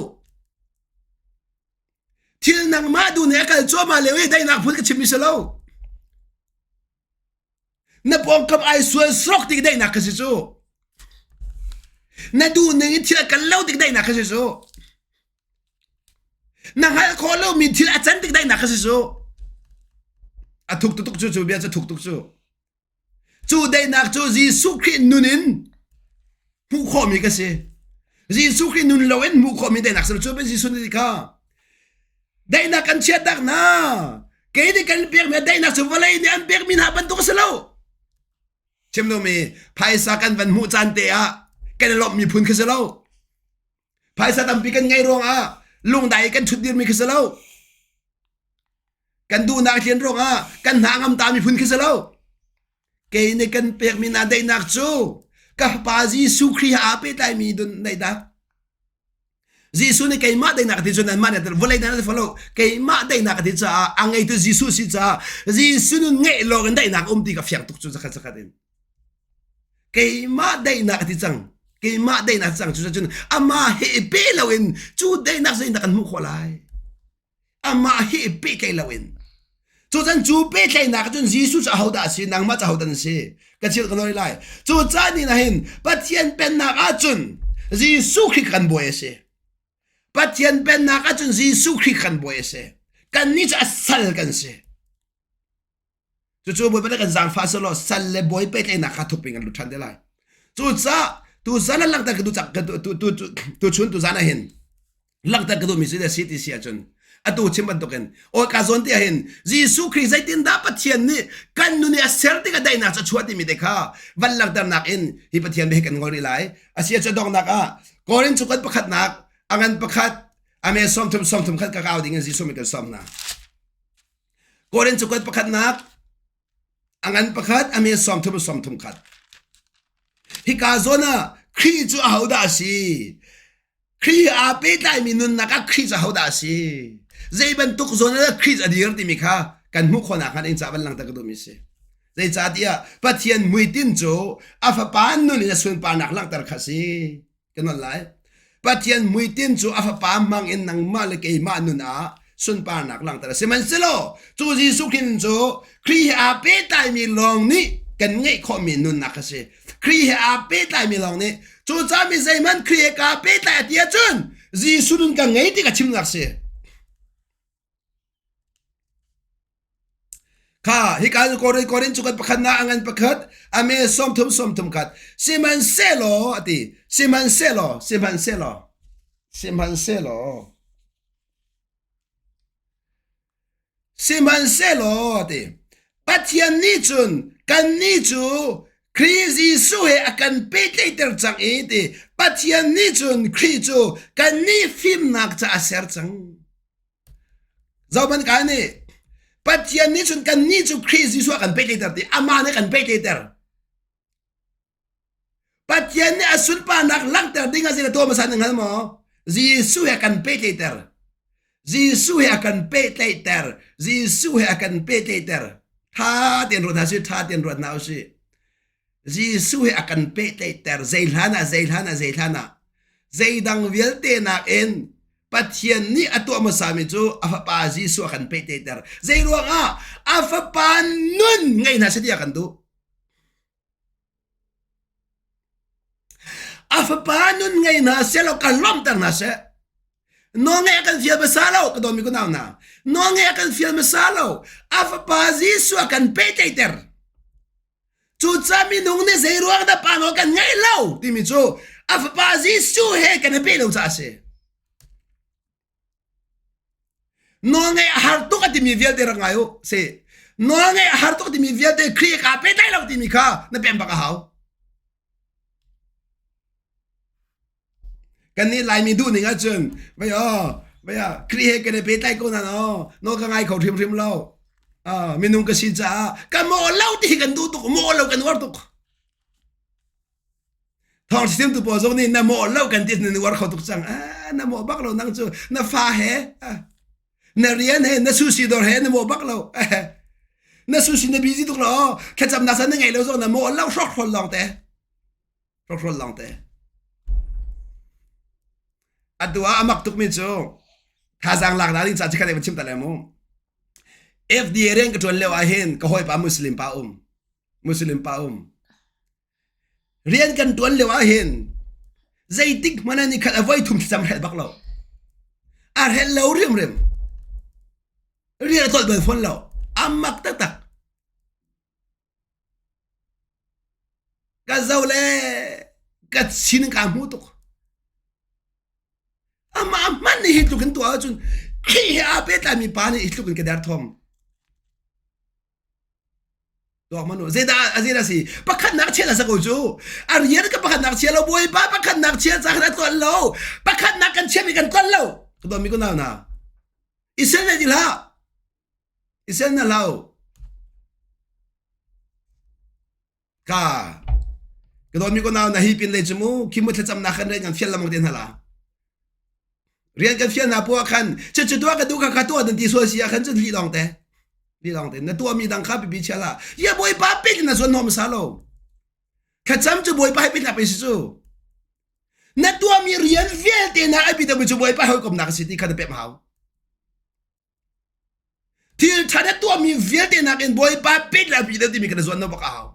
thil nangmah du nih a kal cuahmah lio i daihnak phun ka chim mi si lo Na pawngkam ai sual srok tik daihnak ka si cu. Na duh ning in thil a kal lo tik daihnak ka si cu. Na hngalh khawh lomi thil a can tik daihnak ka si cu. A thuk tuk cu cu bia cu thuk tuk cu. Cu daihnak cu Jesuh Khrih nun in hmuh khawhmi ka si. Jesuh Khrih nun loin hmuh khawhmi daihnak si lo cu Jesuh nih kha daihnak kan chiatnak hna kei nih kan pekmi daihnak cu vawlei nih an pekmi hna bantuk a si lo chim lomi phaisa kan van hmuh caan te ah kan i lawmhmi phun khi si lo phaisa tampi kan ngei ruangah lungdai kan ṭhut dirmi khi si lo kan duhnak tlian ruangah kan hna ngam ta mi phun khi si lo kei nih kan pekmi hna daihnak cu ka Fapa Jesuh Khrih aa pehtlaimi daihnak Jesuh nih keimah daihnak a ti cu nanmah nih vawlei nan ti lo keimah daihnak a ti caah a ngeitu Jesuh si caah Jesuh nun ngeih lawng in daihnak um ti ka fiang tuk cu zakhat zakhat in keimah daihnak a ti cang keimah daihnak cang cu cun amah he pe loin cu daihnak zeinak kan hmuh khawh lai amah he pehtlaih loin. Cucan cu pehtlaihnak cun Jesuh cu ahodah a si, nangmah cu ahodah na si? Ka chilh ka nawi lai. Cu caan ni hin Pathian pennak ahcun Jesuh Khrih kan bawi a si. Pathian pennak ahcun Jesuh Khrih kan bawi a si. Kannih cu a sal kan si. Cucu Bawipa nih kan zaangfah selaw sal le bawi pehtlaihnak kha thuk pin kan lut ṭhan te lai. Cucaah tuzan ah langhter ka duh cak tu tu tu chun tuzan ah hin langhter ka duhmi cu si ti si ahcun atu chim bantukin aw ka zawn ti ahhin Jesuh Khrih zeitindah Pathian nih kan nun i a ser tikah daihnak cu a chuah timi te kha van langhternak in hi Pathian bia hi kan ngol rih lai. A si ahcun donghnak ah Korin cu kan pakhatnak a ngan pakhat a me 30 30 khat ka kau ding in Jesuh min kan sawm hna. Korin cakuat pakhatnak a ngan pakhat a me 30 30 khat. Hika zawn ah Khrih cu ahodah a si? Khrih aa pehtlaimi nunnak ah Khrih cu ahodah a si? Zei bantuk zawn ah Khrih a dir timi kha kan hmuh khawhnak hnga ding caah van langhter ka duhmi a si. Zeicahtiah Pathian muitin cu a fapa nun in a sunparnak langhter kha a si. Ka nawl lai. Pathian muitin cu a fapa hmang in nangmah le keimah nun ah sunparnak langhter a si. Sihmanhsehlaw cu Jesuh Khrih nun cu Khrih he aa pehtlaimi lawng nih kan ngeih khawhmi nunnak a si. Khrih he aa pehtlaimi lawng nih cucaah mi zeihmanh Khrih he kaa pehtlai a ti ahcun Jesuh nun ka ngei ti ka chimnak si. Kha hika in Korin Korin cu kan pakhat na a ngan pakhat a me 30 30 khat sihmanhsehlaw a ti sihmanhsehlaw sihmanhsehlaw sihmanhsehlaw sihmanhsehlaw a ti Pathian nih cun kannih cu Khrih Jesuh he a kan pehtlaihter cang i ti Pathian nih cun Khrih cu kannih fimnak ca a ser cang. Zohhmanh ka nih Pathian nih cun kannih cu Khrih Jesuh a kan pehtlaihter ti amah nih a kan pehtlaihter. Pathian nih a sunparnak langhter ding ah zeidah tuah hmasa na hngal maw? Jesuh he a kan pehtlaihter. Jesuh he a kan pehtlaihter. Jesuh he a kan pehtlaihter. Tha tein ruat hna sih, tha tein ruat hna usih. Jesuh he a kan pehtlaihter zei hlan ah zei hlan ah zei hlan ah zeidang vialte nakin Pathian nih a tuah hmasami cu a fapa Jesuh a kan pehtlaihter zei ruangah a fapa nun ngei hna seh ti a kan duh a fapa nun ngei hna seh law kan lawmhter hna seh Nawlngeih a kan fial hmasa lo ka dawmi ka nau hna nawlngeih a kan fial hmasa lo a fapa Jesuh a kan pehtlaihter Cucaah minung nih zei ruang dah pa nawl kan ngeih lo timi cu a fapa Jesuh he kan i peh lo caah a si. Nawlngeih a har tuk a timi vialte rak ngai u. Si. Nawlngeih a har tuk timi vialte Khrih kaa pehtlai lo timi kha na pem bak a hau. Kannih Laimi duhning ahcun vei aw vei ah Khrih he kan i pehtlai ko nain aw nawl ka ngai kho hrimhrim lo. Uh, minung ka si caah ka mawh lo ti hi kan duh tuk mawh lo kan uar tuk. Thawng chimtu pawl zong nih na mawh lo kan ti na uar kho tuk cang. Ah, na mawh bak lo nang cu na fa he ah, na rian he na sushi dawr he na mawh bak lo. Na sushi na busy tuk lo thlacamnak san na ngei lo zong na mawh lo hrawkhrol lawng te. Hrawkhrol lawng te. Atu ah a mak tukmi cu thazaang lak na ding ca chikkhat van chim ta le mu. FDA rian ka ṭuan lio ah hin ka hawipa Muslim pa um. Muslim pa um. Rian kan ṭuan lio ah hin zeitik hmanh ah nikhat a voi thum thlacam hrelh bak lo. A hrelh lo rimrim. Rian a tlolh bal fawn lo. A mak taktak. Ka zoh le ka sin kaa hmu tuk. Amah hmanh nih hi tluk in tuah ahcun Khrih he aa pehtlaimi pa nih hi tluk in ka derthawm. Tuak manu zeidah zeidah si pakhatnak chia sa ko cu a rian ka pakhatnak chia lo bawipa pakhatnak chia ca khan a tlolh lo pakhatnak kan chiami kan tlolh lo ka dawmi ko nau na Israel ne ti hlah I sel na hlau. Ka ka dawtmi ko nau na hi pin lei cu mu khi mu thlacamnak khan rian kan fial lamang te hna la. Rian kan fial hna puah khan cu cu tuah ka duh kha kha tuah nan ti sual si ah khan cun li lawng te. Li lawng te na tuah mi dang kha pipi chia la. Ya bawipa pek na zuan nom sa lo. Thlacam cu bawipa he pek pe si cu. Na tuahmi rian vialte na ai pi cu bawipa hawikomnak a si ti kha na pem hau. Thil ṭha na tuahmi vialte nakin Bawipa pek le a bi deuh timi kan i zuan bak a hau.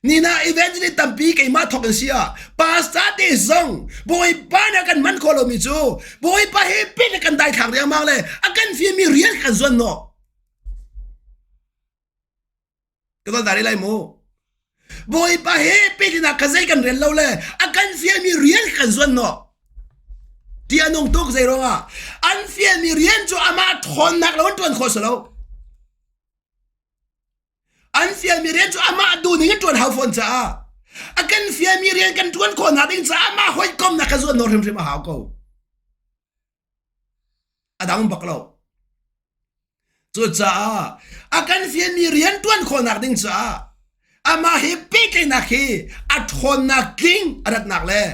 Nina evangelist tampi keimah thawk in si ah pastor te zong Bawipa nih a kan man khawh lomi cu Bawipa he pek le kan daithlak riangmang le a kan fialmi rian kan zuan nawh. Ka dal dari lai mu. Bawipa he peknak ka zei kan rel lo le a kan fialmi rian kan zuan nawh. Ti a nung tuk zei ruangah an fialmi rian cu amah ṭhawnnak lo an ṭuan khawh si lo. An fialmi rian cu amah duhning in ṭuan hau fawn caah a kan fialmi rian kan ṭuan khawh nak ding caah amah hawikomnak ka zuan nawh hrimhrim a hau ko. A dang bak lo. Cucaah a kan fialmi rian ṭuan khawhnak ding caah amah he pehtlaihnak hi a ṭhawnnak tling a ratnak le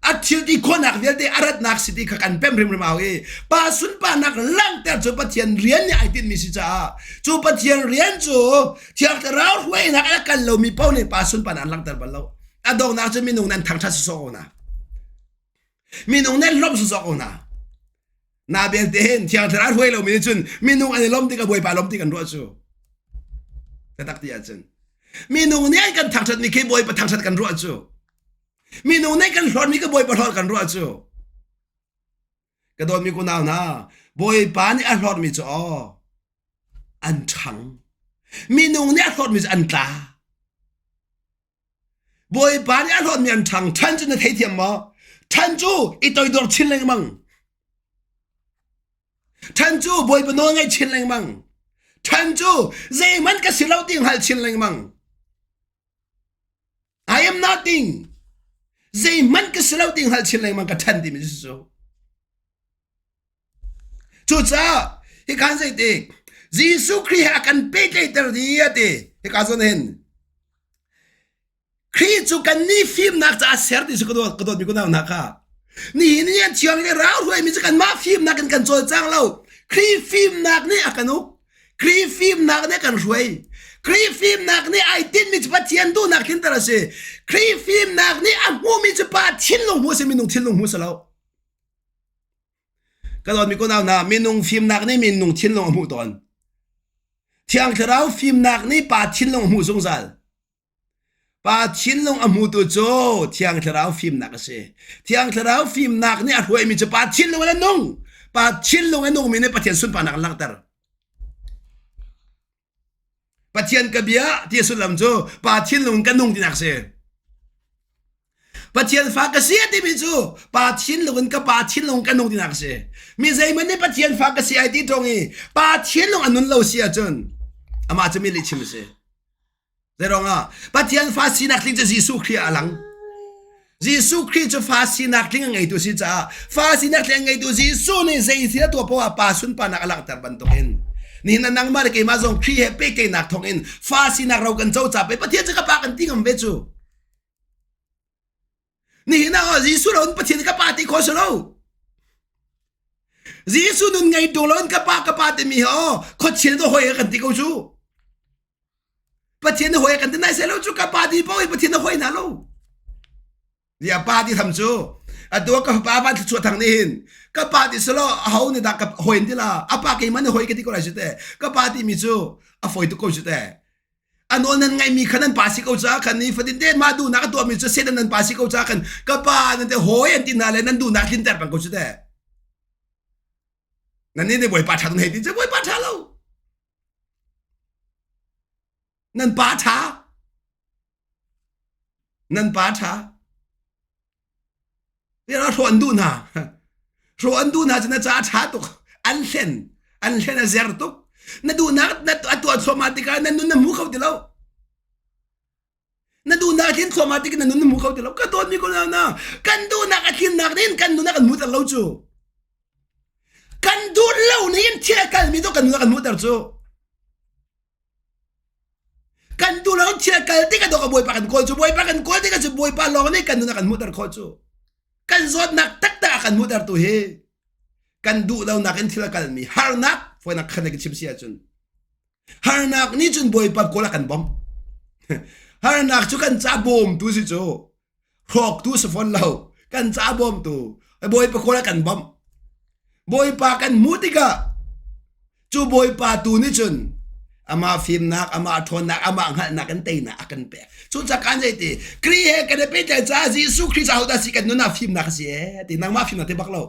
a thil ti khawhnak vialte a ratnak si ti kha kan pem hrimhrim au i pa sunparnak langhter cu Pathian rian nih ai tinhmi si caah cu Pathian rian cu Thiang Thlarau hruainak a kal lomi paoh nih pa sunparnak an langhter bal lo. A donghnak cu minung nan thangṭhat sawsawh ko hna. Minung nan lawmh sawsawh ko hna. Na belte hin Thiang Thlarau hruai lomi nih cun minung an i lawm tik a Bawipa lawm ti kan ruah cu. Ka tak ti ahcun minung nih an kan thangṭhatmi khi Bawipa thangṭhat kan ruah cu. Minung nih kan hlormi ka Bawipa hlorh kan ruah cu. Ka dawtmi kunau hna, Bawipa nih a hlorhmi cu aw an ṭhang. Minung nih a hlorhmi cu an tla. Bawipa nih a hlawtmi an ṭhang. Ṭhan cu na theithiam maw? Ṭhan cu i toidor chin lengmang. Ṭhan cu Bawipa nawl ngaih chin lengmang. Ṭhan cu zeihmanh ka si lo ti hngalh chin lengmang. I am nothing. Zeihmanh ka si lo ti hngalh chin lengmang ka ṭhan timi cu. Cucaah hika zeitik Jesuh Khrih he a kan pehtlaihter dih a ti. Hika zawn hin Khrih cu kannih fimnak caah ser ti cu ka dawt ka dawtmi kunau hna kha. Nihin ni an thiang le rau hruaimi cu kanmah fimnak in kan cawlcang lo. Khrih fimnak nih a kan uk. Khrih fimnak nih a kan hruai. Khrih fimnak nih ai tinhmi cu Pathian duhnak tlinter a si. Khrih fimnak nih a hmuhmi cu pa thinlung hmu a si minung thinlung hmu a si lo. Ka dawtmi kunau hna, minung fimnak nih minung thinlung a hmuh tawn. Thiang Thlarau fimnak nih pa thinlung a hmuh zungzal. Pa thinlung a hmutu cu Thiang Thlarau fimnak a si. Thiang Thlarau fimnak nih a hruaimi cu pa thinlung in a nung. Pa thinlung a nungmi nih Pathian sunparnak an langhter. Pathian ka bia ti a sullam cu pa thinlung ka nung tinak si. Pathian fa ka si a timi cu pa thinlung in ka pa thinlung ka nung tinak si. Mi zeihmanh nih Pathian fa ka si ai ti ṭung i pa thinlung a nun lo si ahcun amah cu mi lihchim a si. Zeiruangah Pathian fa sinak tling cu Jesuh Khrih ah a lang. Jesuh Khrih cu fa sinak tling a ngeitu si caah fa sinak tling a ngeitu Jesuh nih zei thil a tuah poah pa sunparnak a langhter bantukin nihin ah nangmah le keimah zong Khrih he pehtlaihnak thawngin fa sinak ro kan co ca pei Pathian cu ka pa kan ti ngam ve cu. Nihin ah Jesuh lo in Pathian ka pa ti kho si lo. Jesuh nun ngei tung lo in ka pa ka pa timi hi aw khuachia to hoi kan ti ko cu. Pathian na hawi kan ti nai sai lo cu ka pa ti paoh i Pathian na hawi hna lo. Dia pa ti tham cu atu ka pa van thluachuah thang nih hin ka pa ti selo a ho nih dah ka hawi ti la a pa keimah nih hawi ka ti ko lai cu te ka pa ti mi cu a fawi tuk ko cu te a nawl nan ngaih mi kha nan pa si ko ca khan ni fatin te mah duhnak a tuah mi cu Satan nan pa si ko ca khan ka pa nan te hawi an ti hna le nan duhnak tlinter peng ko cu te nan nih bawipa ṭha hei ti cu bawipa ṭha lo Nan pa ṭha. Nan pa ṭha. Tiah hrawh an duh hna. Hrawh an duh hna cu na ca a ṭha tuk. An hlen. An hlen a zer tuk. Na duhnak na a tuah thluahmah tikah na nun na hmu kho ti lo. Na duhnak a tlin thluahmah tik na nun na hmu kho ti lo. Ka dawtmi ko na kan duhnak a tlinnak nih kan duhnak kan hmuter lo cu. Kan duh lo nih in thil a kalmi tu kan duhnak kan hmuhter cu. Kan duh lo thil a kal tik a dawk a Bawipa kan kawl cu. Bawipa kan kawl tik cu Bawipa lawng nih kan duhnak kan hmuhter khawh cu. Kan zawtnak taktak a kan hmuhter tu hi kan duh lonak in thil a kalmi harnak fawinak khan ka chim si ahcun Harnak nih cun Bawipa kawl a kan bawmh. Harnak cu kan ca bawmtu si cu. Hrawktu si fawn lo. Kan ca bawmtu. Bawipa kawl a kan bawmh. Bawipa kan hmuh tikah. Cu Bawipa tu nih cun amah fimnak, amah ṭhawnnak, amah hngalhnak in teinak a kan pek. Cucaah kan zei ti, Khrih he kan i pehtlaih caah Jesuh Khrih caah hodah si kan nun ah fimnak a si ee ti nangmah fimnak ti bak lo.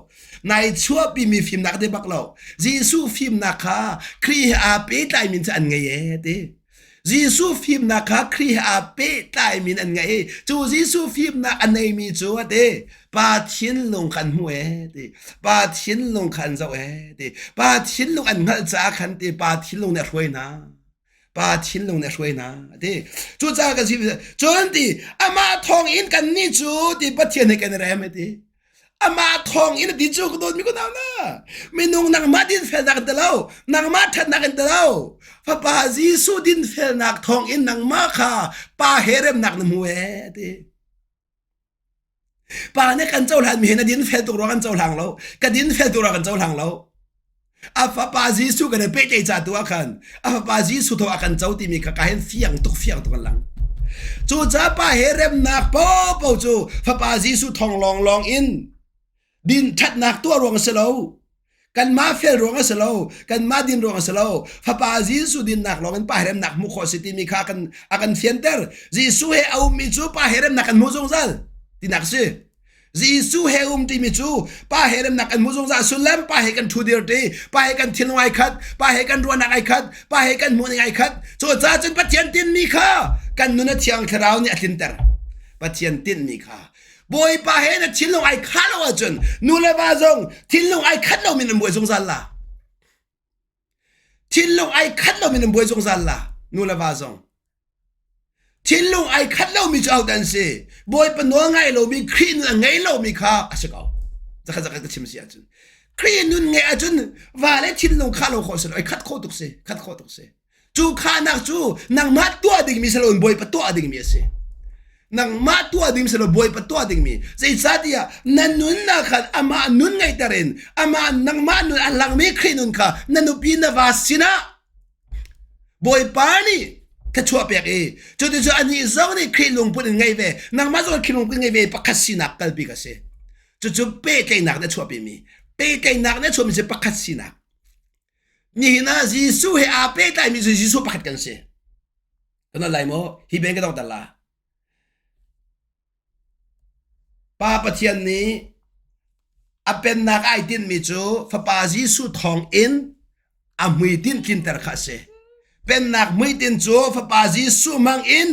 Nai chuahpimi fimnak ti bak lo. Jesuh fimnak kha Khrih he aa pehtlai min cu an ngei ee ti. Jesuh fimnak kha Khrih he aa pehtlai min an ngei i cu Jesuh fimnak a neimi cu a ti pa thinlung kha an hmu ee ti pa thinlung kha an zoh ee ti pa thinlung an hngalh caah khan ti pa thinlung nih a hruai hna pa thinlung nih a hruai hna a ti cucaah kan si cun ti amah thawng in kan nih cu ti Pathian he kan i rem e ti Amah thawng in a ti cu ka dawtmi ka nau na. Minung nangmah dinfelnak in ti lo, nangmah ṭhatnak in ti lo. Fapa Jesuh dinfelnak thawng in nangmah kha Pa he remnak na hmu ee ti. Pa nih kan cohlan mi hi na dinfel tuk ruang kan cohlang lo. Ka dinfel tuk ruang kan cohlang lo. A fapa Jesuh kan i pehtlaih ca tu ah khan a fapa Jesuh thaw a kan co timi kha ka hin fiang tuk fiang tuk an lang. Cucaah pa he remnak popo cu fapa Jesuh thawng lawnglawng in din ṭhatnak tuah ruang a si lo. Kanmah fel ruang a si lo. Kanmah din ruang a si lo. Fapa Jesuh dinnak lawng in pa he remnak hmuh khawh a si timi kha a kan a kan fianter. Jesuh he a ummi cu pa he remnak kan hmu zungzal tinak a si. Jesuh he um timi cu pa he remnak kan hmu zungzal sullam pa he kan ṭhu dir ṭi pa he kan thinlung ai khat pa he kan ruahnak ai khat pa he kan hmuhning ai khat cu caah cun Pathian tinhmi kha kan nun a thiang thlarau nih a tlinter Pathian tinhmi kha Bawipa he na thinlung ai khah lo ahcun nu le va zong thinlung ai khat lomi nan buai zungzal la Thinlung ai khat lomi nan buai zungzal la nu le va zong. Thinlung ai khat lomi cu ahodah an si? Bawipa nawl ngai lomi Khrih nun a ngei lomi kha a si ko. Zakhat zakhat ka chim si ahcun. Khrih nun ngeih ahcun va le thinlung khah lo khawh si lo. Ai khat khawh tuk si. Khat khawh tuk si. Cu khahnak cu nangmah tuah dingmi si loin Bawipa tuah dingmi a si. Nangmah tuah ding si lo Bawipa tuah dingmi. Zeicahtiah na nunnak khan amah nun ngeihter in amah nangmah nun a langmi Khrih nun kha na nupi na va sinah Bawipa nih thluachuah pek i cuticun anih zong nih Khrih lungput in ngei ve nangmah zong Khrih lungput ngei ve pakhat sinak kalpi ka si. Cucu pehtlaihnak nih a chuahpimi pehtlaihnak nih a chuahmi cu pakhat sinak. Nihin ah Jesuh he aa pehtlaimi cu Jesuh pakhat kan si. Kan lai maw? Hi ben ka dong tar la. Pa Pathian nih a pennak ai tinhmi cu Fapa Jesuh thawng in a hmuitinh tlinter kha a si. Pennak hmuitinh cu Fapa Jesuh hmang in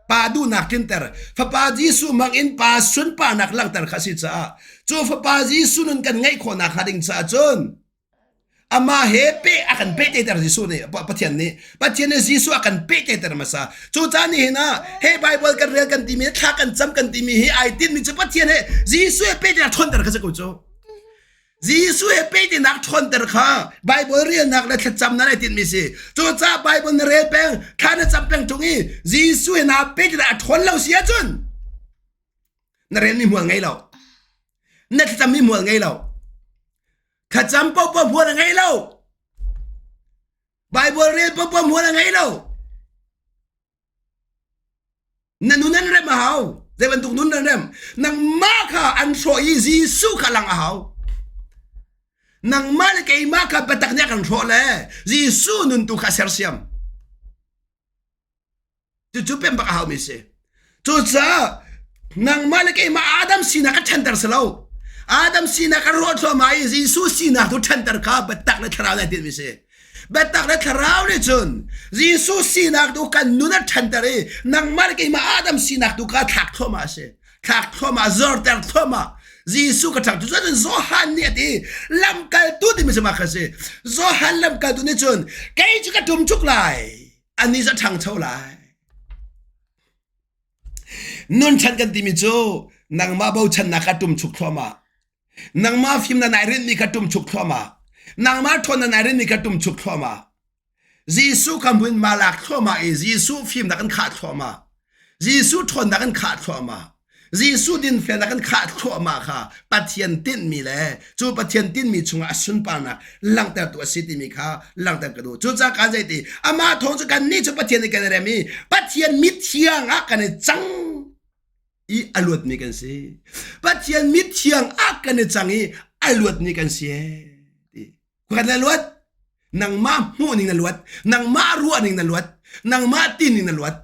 Pa duhnak tlinter, Fapa Jesuh hmang in Pa sunparnak langhter kha a si caah cu Fapa Jesuh nun kan ngeih khawh nakhnga ding caah cun Amah he peh a kan pehtlaihter Jesuh nih Pathian nih Pathian nih Jesuh a kan pehtlaihter hmasa. Cucaah nihin ah he Bible kan rel kan timi thla kan cam kan timi hi ai tinhmi cu Pathian he Jesuh he pehtlaihnak ṭhawnter kha si ko cu. Jesuh he pehtlaihnak ṭhawnter kha Bible relnak le thlacamnak ai tinhmi si. Cucaah Bible na rel peng, thla na cam peng ṭung i Jesuh he naa pehtlaihnak a ṭhawn lo si ahcun na relmi hmual ngei lo. Na thlacammi hmual ngei lo. Thlacam paohpaoh hmual a ngei lo. Bible rel paohpaoh hmual a ngei lo. Na nun an rem a hau. Zei bantuk nun an rem. Nangmah kha an hrawh i Jesuh kha lang a hau. Nangmah le keimah kha biatak nih a kan hrawh le Jesuh nun tu kha sersiam. Cucu pem bak a haumi si. Cucaah nangmah le keimah Adam sinak ka ṭhanter si lo. Adam sinak ka ruah thluahmah i Jesuh sinak tu ṭhanter kha biatak le thlarau nih a tinhmi si. Biatak le thlarau nih cun Jesuh sinak tu kan nun a ṭhanter i nangmah le keimah Adam sinak tu kha thlak thluahmah a si. Thlak thluahmah, zorter thluahmah. Jesuh ka ṭhang. Cucun Johan nih a ti lamkaltu timi cu mah kha si. Johan lamkaltu nih cun kei cu ka ṭum chuk lai. Anih cu a ṭhangcho lai. Nunchan kan timi cu nangmah bochannak kha ṭumchuk thluahmah. Nangmah fimnak nai rinhmi kha ṭumchuk thluahmah. Nangmah ṭhawnnak nai rinhmi kha ṭumchuk thluahmah. Jesuh kha hmunhma lak thluahmah i Jesuh fimnak in khah thluahmah. Jesuh ṭhawnnak in khah thluahmah. Jesuh dinfelnak in khah thluahmah kha Pathian tinhmi le cu Pathian tinhmi chungah a sunparnak langhtertu a si timi kha langhter ka duh. Cucaah kaan zei ti amah thawng cu kannih cu Pathian nih kan i rem i Pathian mithiang ah kan i cang i a luatmi kan si. Pathian mithiang ah kan i cang i a luatmi kan si. Ti. Kan le luat. Nangmah hmuh ning na luat, nangmah ruah ning na luat, nangmah ti ning na luat.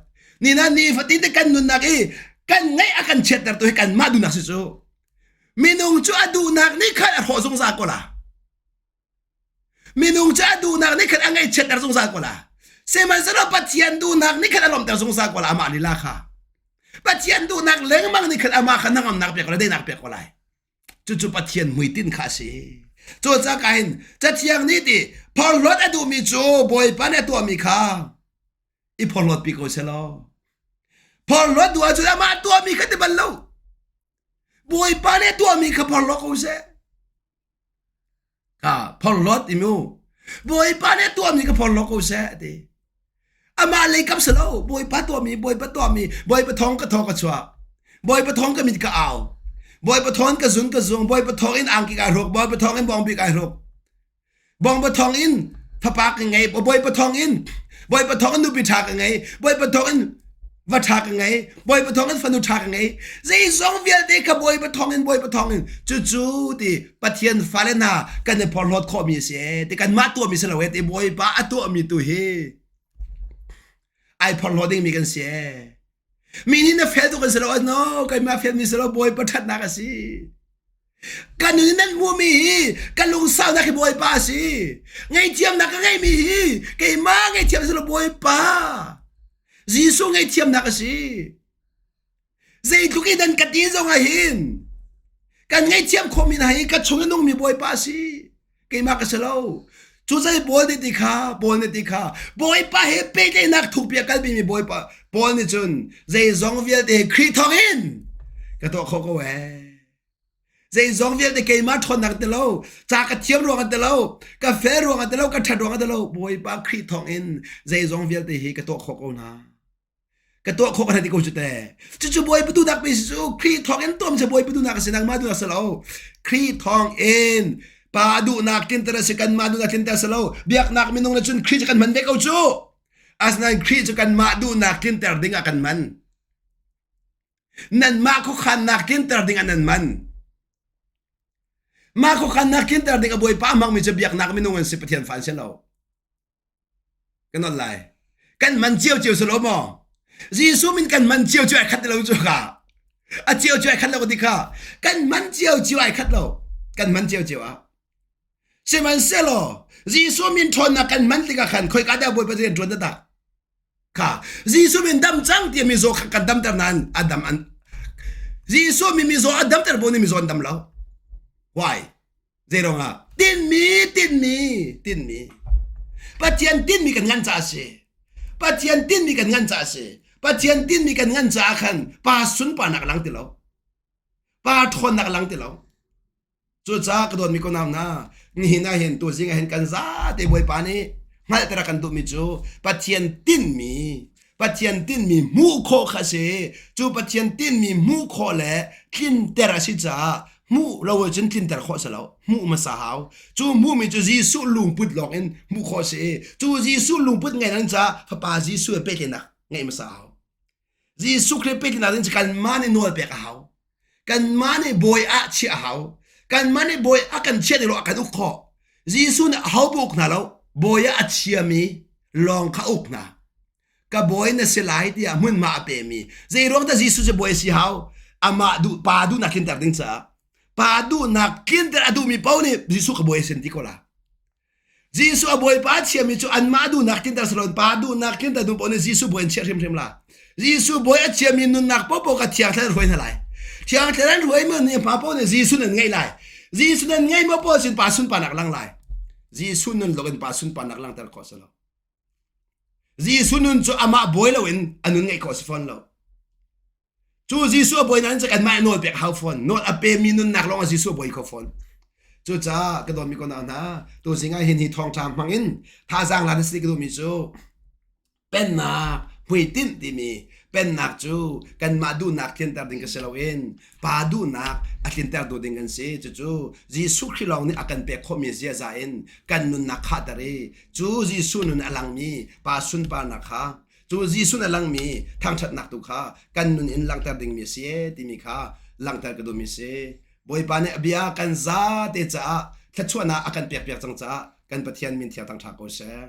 Ni na ni fatin te kan nunnak i kan ngaih a kan chiatter tu hi kanmah duhnak si cu. Minung cu a duhnak nih khan a hrawh zungzal ko la. Minung cu a duhnak nih khan a ngaihchiatter zungzal ko la. Sihmanhsehlaw Pathian duhnak nih khan a lawmhter zungzal ko la amah lila kha. Pathian duhnak lengmang nih khan amah kha hnangamnak pek ko lai, daihnak pek ko lai. Cucu Pathian hmuitinh kha a si. Cucaah ka hin Cathiang nih ti phorhlawt a duhmi cu Bawipa nih a tuahmi kha i phorhlawt pi ko selaw. Phorhlawt duh ahcun amah tuahmi kha ti bal lo. Bawipa nih a tuahmi kha phorhlawt ko seh. Ka phorhlawt i mu. Bawipa nih a tuahmi ka phorhlawt ko seh a ti. Amah lei kap si lo. Bawipa tuahmi, Bawipa tuahmi, Bawipa thawng ka thaw ka chuak. Bawipa thawng ka mit ka au. Bawipa thawng ka zun ka zung. Bawipa thawng in angki kai hruk. Bawipa thawng in bawngbi kai hruk. Bawngba thawng in fapa ka ngei. Bawipa thawng in Bawipa thawng in nupi ṭha ka ngei. Bawipa thawng in va ṭha ka ngei. Bawipa thawng in fanu ṭha ka ngei. Zeizong vialte kha Bawipa thawng in Bawipa thawng in cucu ti Pathian fale hna kan i phorhlawt khawhmi a si ee ti kanmah tuahmi si lo ee ti Bawipa a tuahmi tu hi ai phorhlaw dingmi kan si ee. Mi nih na fel tuk an si lo no keimah felmi si lo Bawipa ṭhatnak a si. Ka nun in nan hmuhmi hi ka lungsaunak hi Bawipa a si. Ngaihthiamnak ka ngeihmi hi keimah ngaihthiam si lo Bawipa. Jesuh ngaihthiamnak a si. Zeitluk in nan ka ti zong ah hin kan ngaihthiam khawhmi hna hi ka chung i nungmi Bawipa a si. Keimah ka si lo. Cu zei Paul nih ti kha, Paul nih ti kha, Bawipa he pehtlaihnak thukpi a kalpimi Bawipa Paul nih cun zeizong vialte hi Khrih thawng in ka tuah khawh ko ee. Zeizong vialte keimah ṭhawnnak ti lo, ca ka thiam ruangah ti lo, ka fel ruangah ti lo, ka ṭhat ruangah ti lo, Bawipa Khrih thawng in zeizong vialte hi ka tuah khawh ko hna. Ka tuah khawh ka ti ko cu te. Cucu Bawipa duhnak pe si cu Khrih thawng in tuam si Bawipa duhnak a si nangmah duhnak si lo. Khrih thawng in pa duhnak tlinter a si kanmah duhnak tlinter si lo. Biaknak minung le cun Khrih cu kan hman ve ko cu. Asinain Khrih cu kanmah duhnak tlinter ding ah kan hman. Nanmah khuakhannak tlinter ding ah nan hman. Mah khuakhannak tlinter ding a Bawipa a hmangmi cu biaknak minung an si Pathian fa an si lo. Kan on lai. Kan man cio cio si lo maw? Jesuh min kan man cio cio ai khat lo cu ka. A cio cio ai khat lo ka ti kha. Kan man cio cio ai khat lo. Kan man cio cio ah. Sihmanhsehlaw Jesuh min ṭhawnnak kan man tikah khan khoika dah Bawipa rian ṭuan taktak? Kha Jesuh min dam cang tiah mizaw kha kan damter nain a dam an Jesuh min mizaw a damter bu nih mizaw an dam lo. Why? Zeiruangah? Tinmi, tinmi, tinmi. Pathian tinmi kan ngan caah a si. Pathian tinmi kan ngan caah a si. Pathian tinmi kan ngan caah khan pa sunparnak a lang ti lo. Pa ṭhawnnak a lang ti lo. Cucaah ka dawtmi ko nau hna, nihin ah hin tuzing ah hin kan zate Bawipa nih hngalhter a kan duhmi cu Pathian tinhmi Pathian tinhmi hmuh khawh kha a si. Cu Pathian tinhmi hmuh khawh le tlinter a si caah hmuh lo ahcun tlinter khawh a si lo. Hmuh hmasa hau. Cu hmuhmi cu Jesuh lungput lawng in hmuh khawh a si. Cu Jesuh lungput ngeih nan caah Fapa Jesuh he pehtlaihnak ngeih hmasa hau. Jesuh Khrih pehtlaihnak ding cu kanmah nih nawl pek a hau. Kanmah nih bawi ah chiah a hau. Kanmah nih bawi a kan chiah lo a kan uk khawh. Jesuh nih aho uk hna lo, bawi ah a chiami lawng kha uk hna. Ka bawi na si lai tiah hmunhma a pemi. Zeiruang dah Jesuh cu bawi a si hau? Amah duh pa duhnak tlinter ding caah. Pa duhnak tlinter a duhmi paoh nih Jesuh ka bawi a si ti ko la. Jesuh a bawipa a chiami cu anmah duhnak tlinter si loin pa duhnak tlinter duh paoh nih Jesuh bawi an chiah hrimhrim la. Jesuh bawi a chiami nunnak paohpaoh ka thiang thlarau hruai hna lai. Thiang thlarau hruai mi nih pa paoh nih Jesuh nan ngeih lai. Jesuh nan ngeih mo paoh sin pa sunparnak lang lai. Jesuh nun loin pa sunparnak langter khawh si lo. Jesuh nun cu amah bawi loin a nun ngeih khawh si fawn lo. Cu Jesuh a bawi nain cu kanmah nawl pek hau fawn. Nawl a pemi nunnak lawng ah Jesuh a bawi kho fawn. Cucaah ka dawtmi ko nau hna, tuzing ah hin hi thawngṭha hmang in thazaang la na si ka duhmi cu pennak hmuitinh timi pennak cu kanmah duhnak tlinter ding ka si loin pa duhnak a tlinter tu ding kan si. Cucu Jesuh Khrih lawng nih a kan pek khawhmi ziaza in kan nunnak khahter i cu Jesuh nun a langmi pa sunparnak kha Cu Jesuh na langmi thangṭhatnak tu kha kan nun in langhter dingmi a si ee timi kha langhter ka duhmi a si. Bawipa nih a bia kan zate caah thluachuahnak a kan pekpiak cang caah kan Pathian min thiang thangṭha ko seh.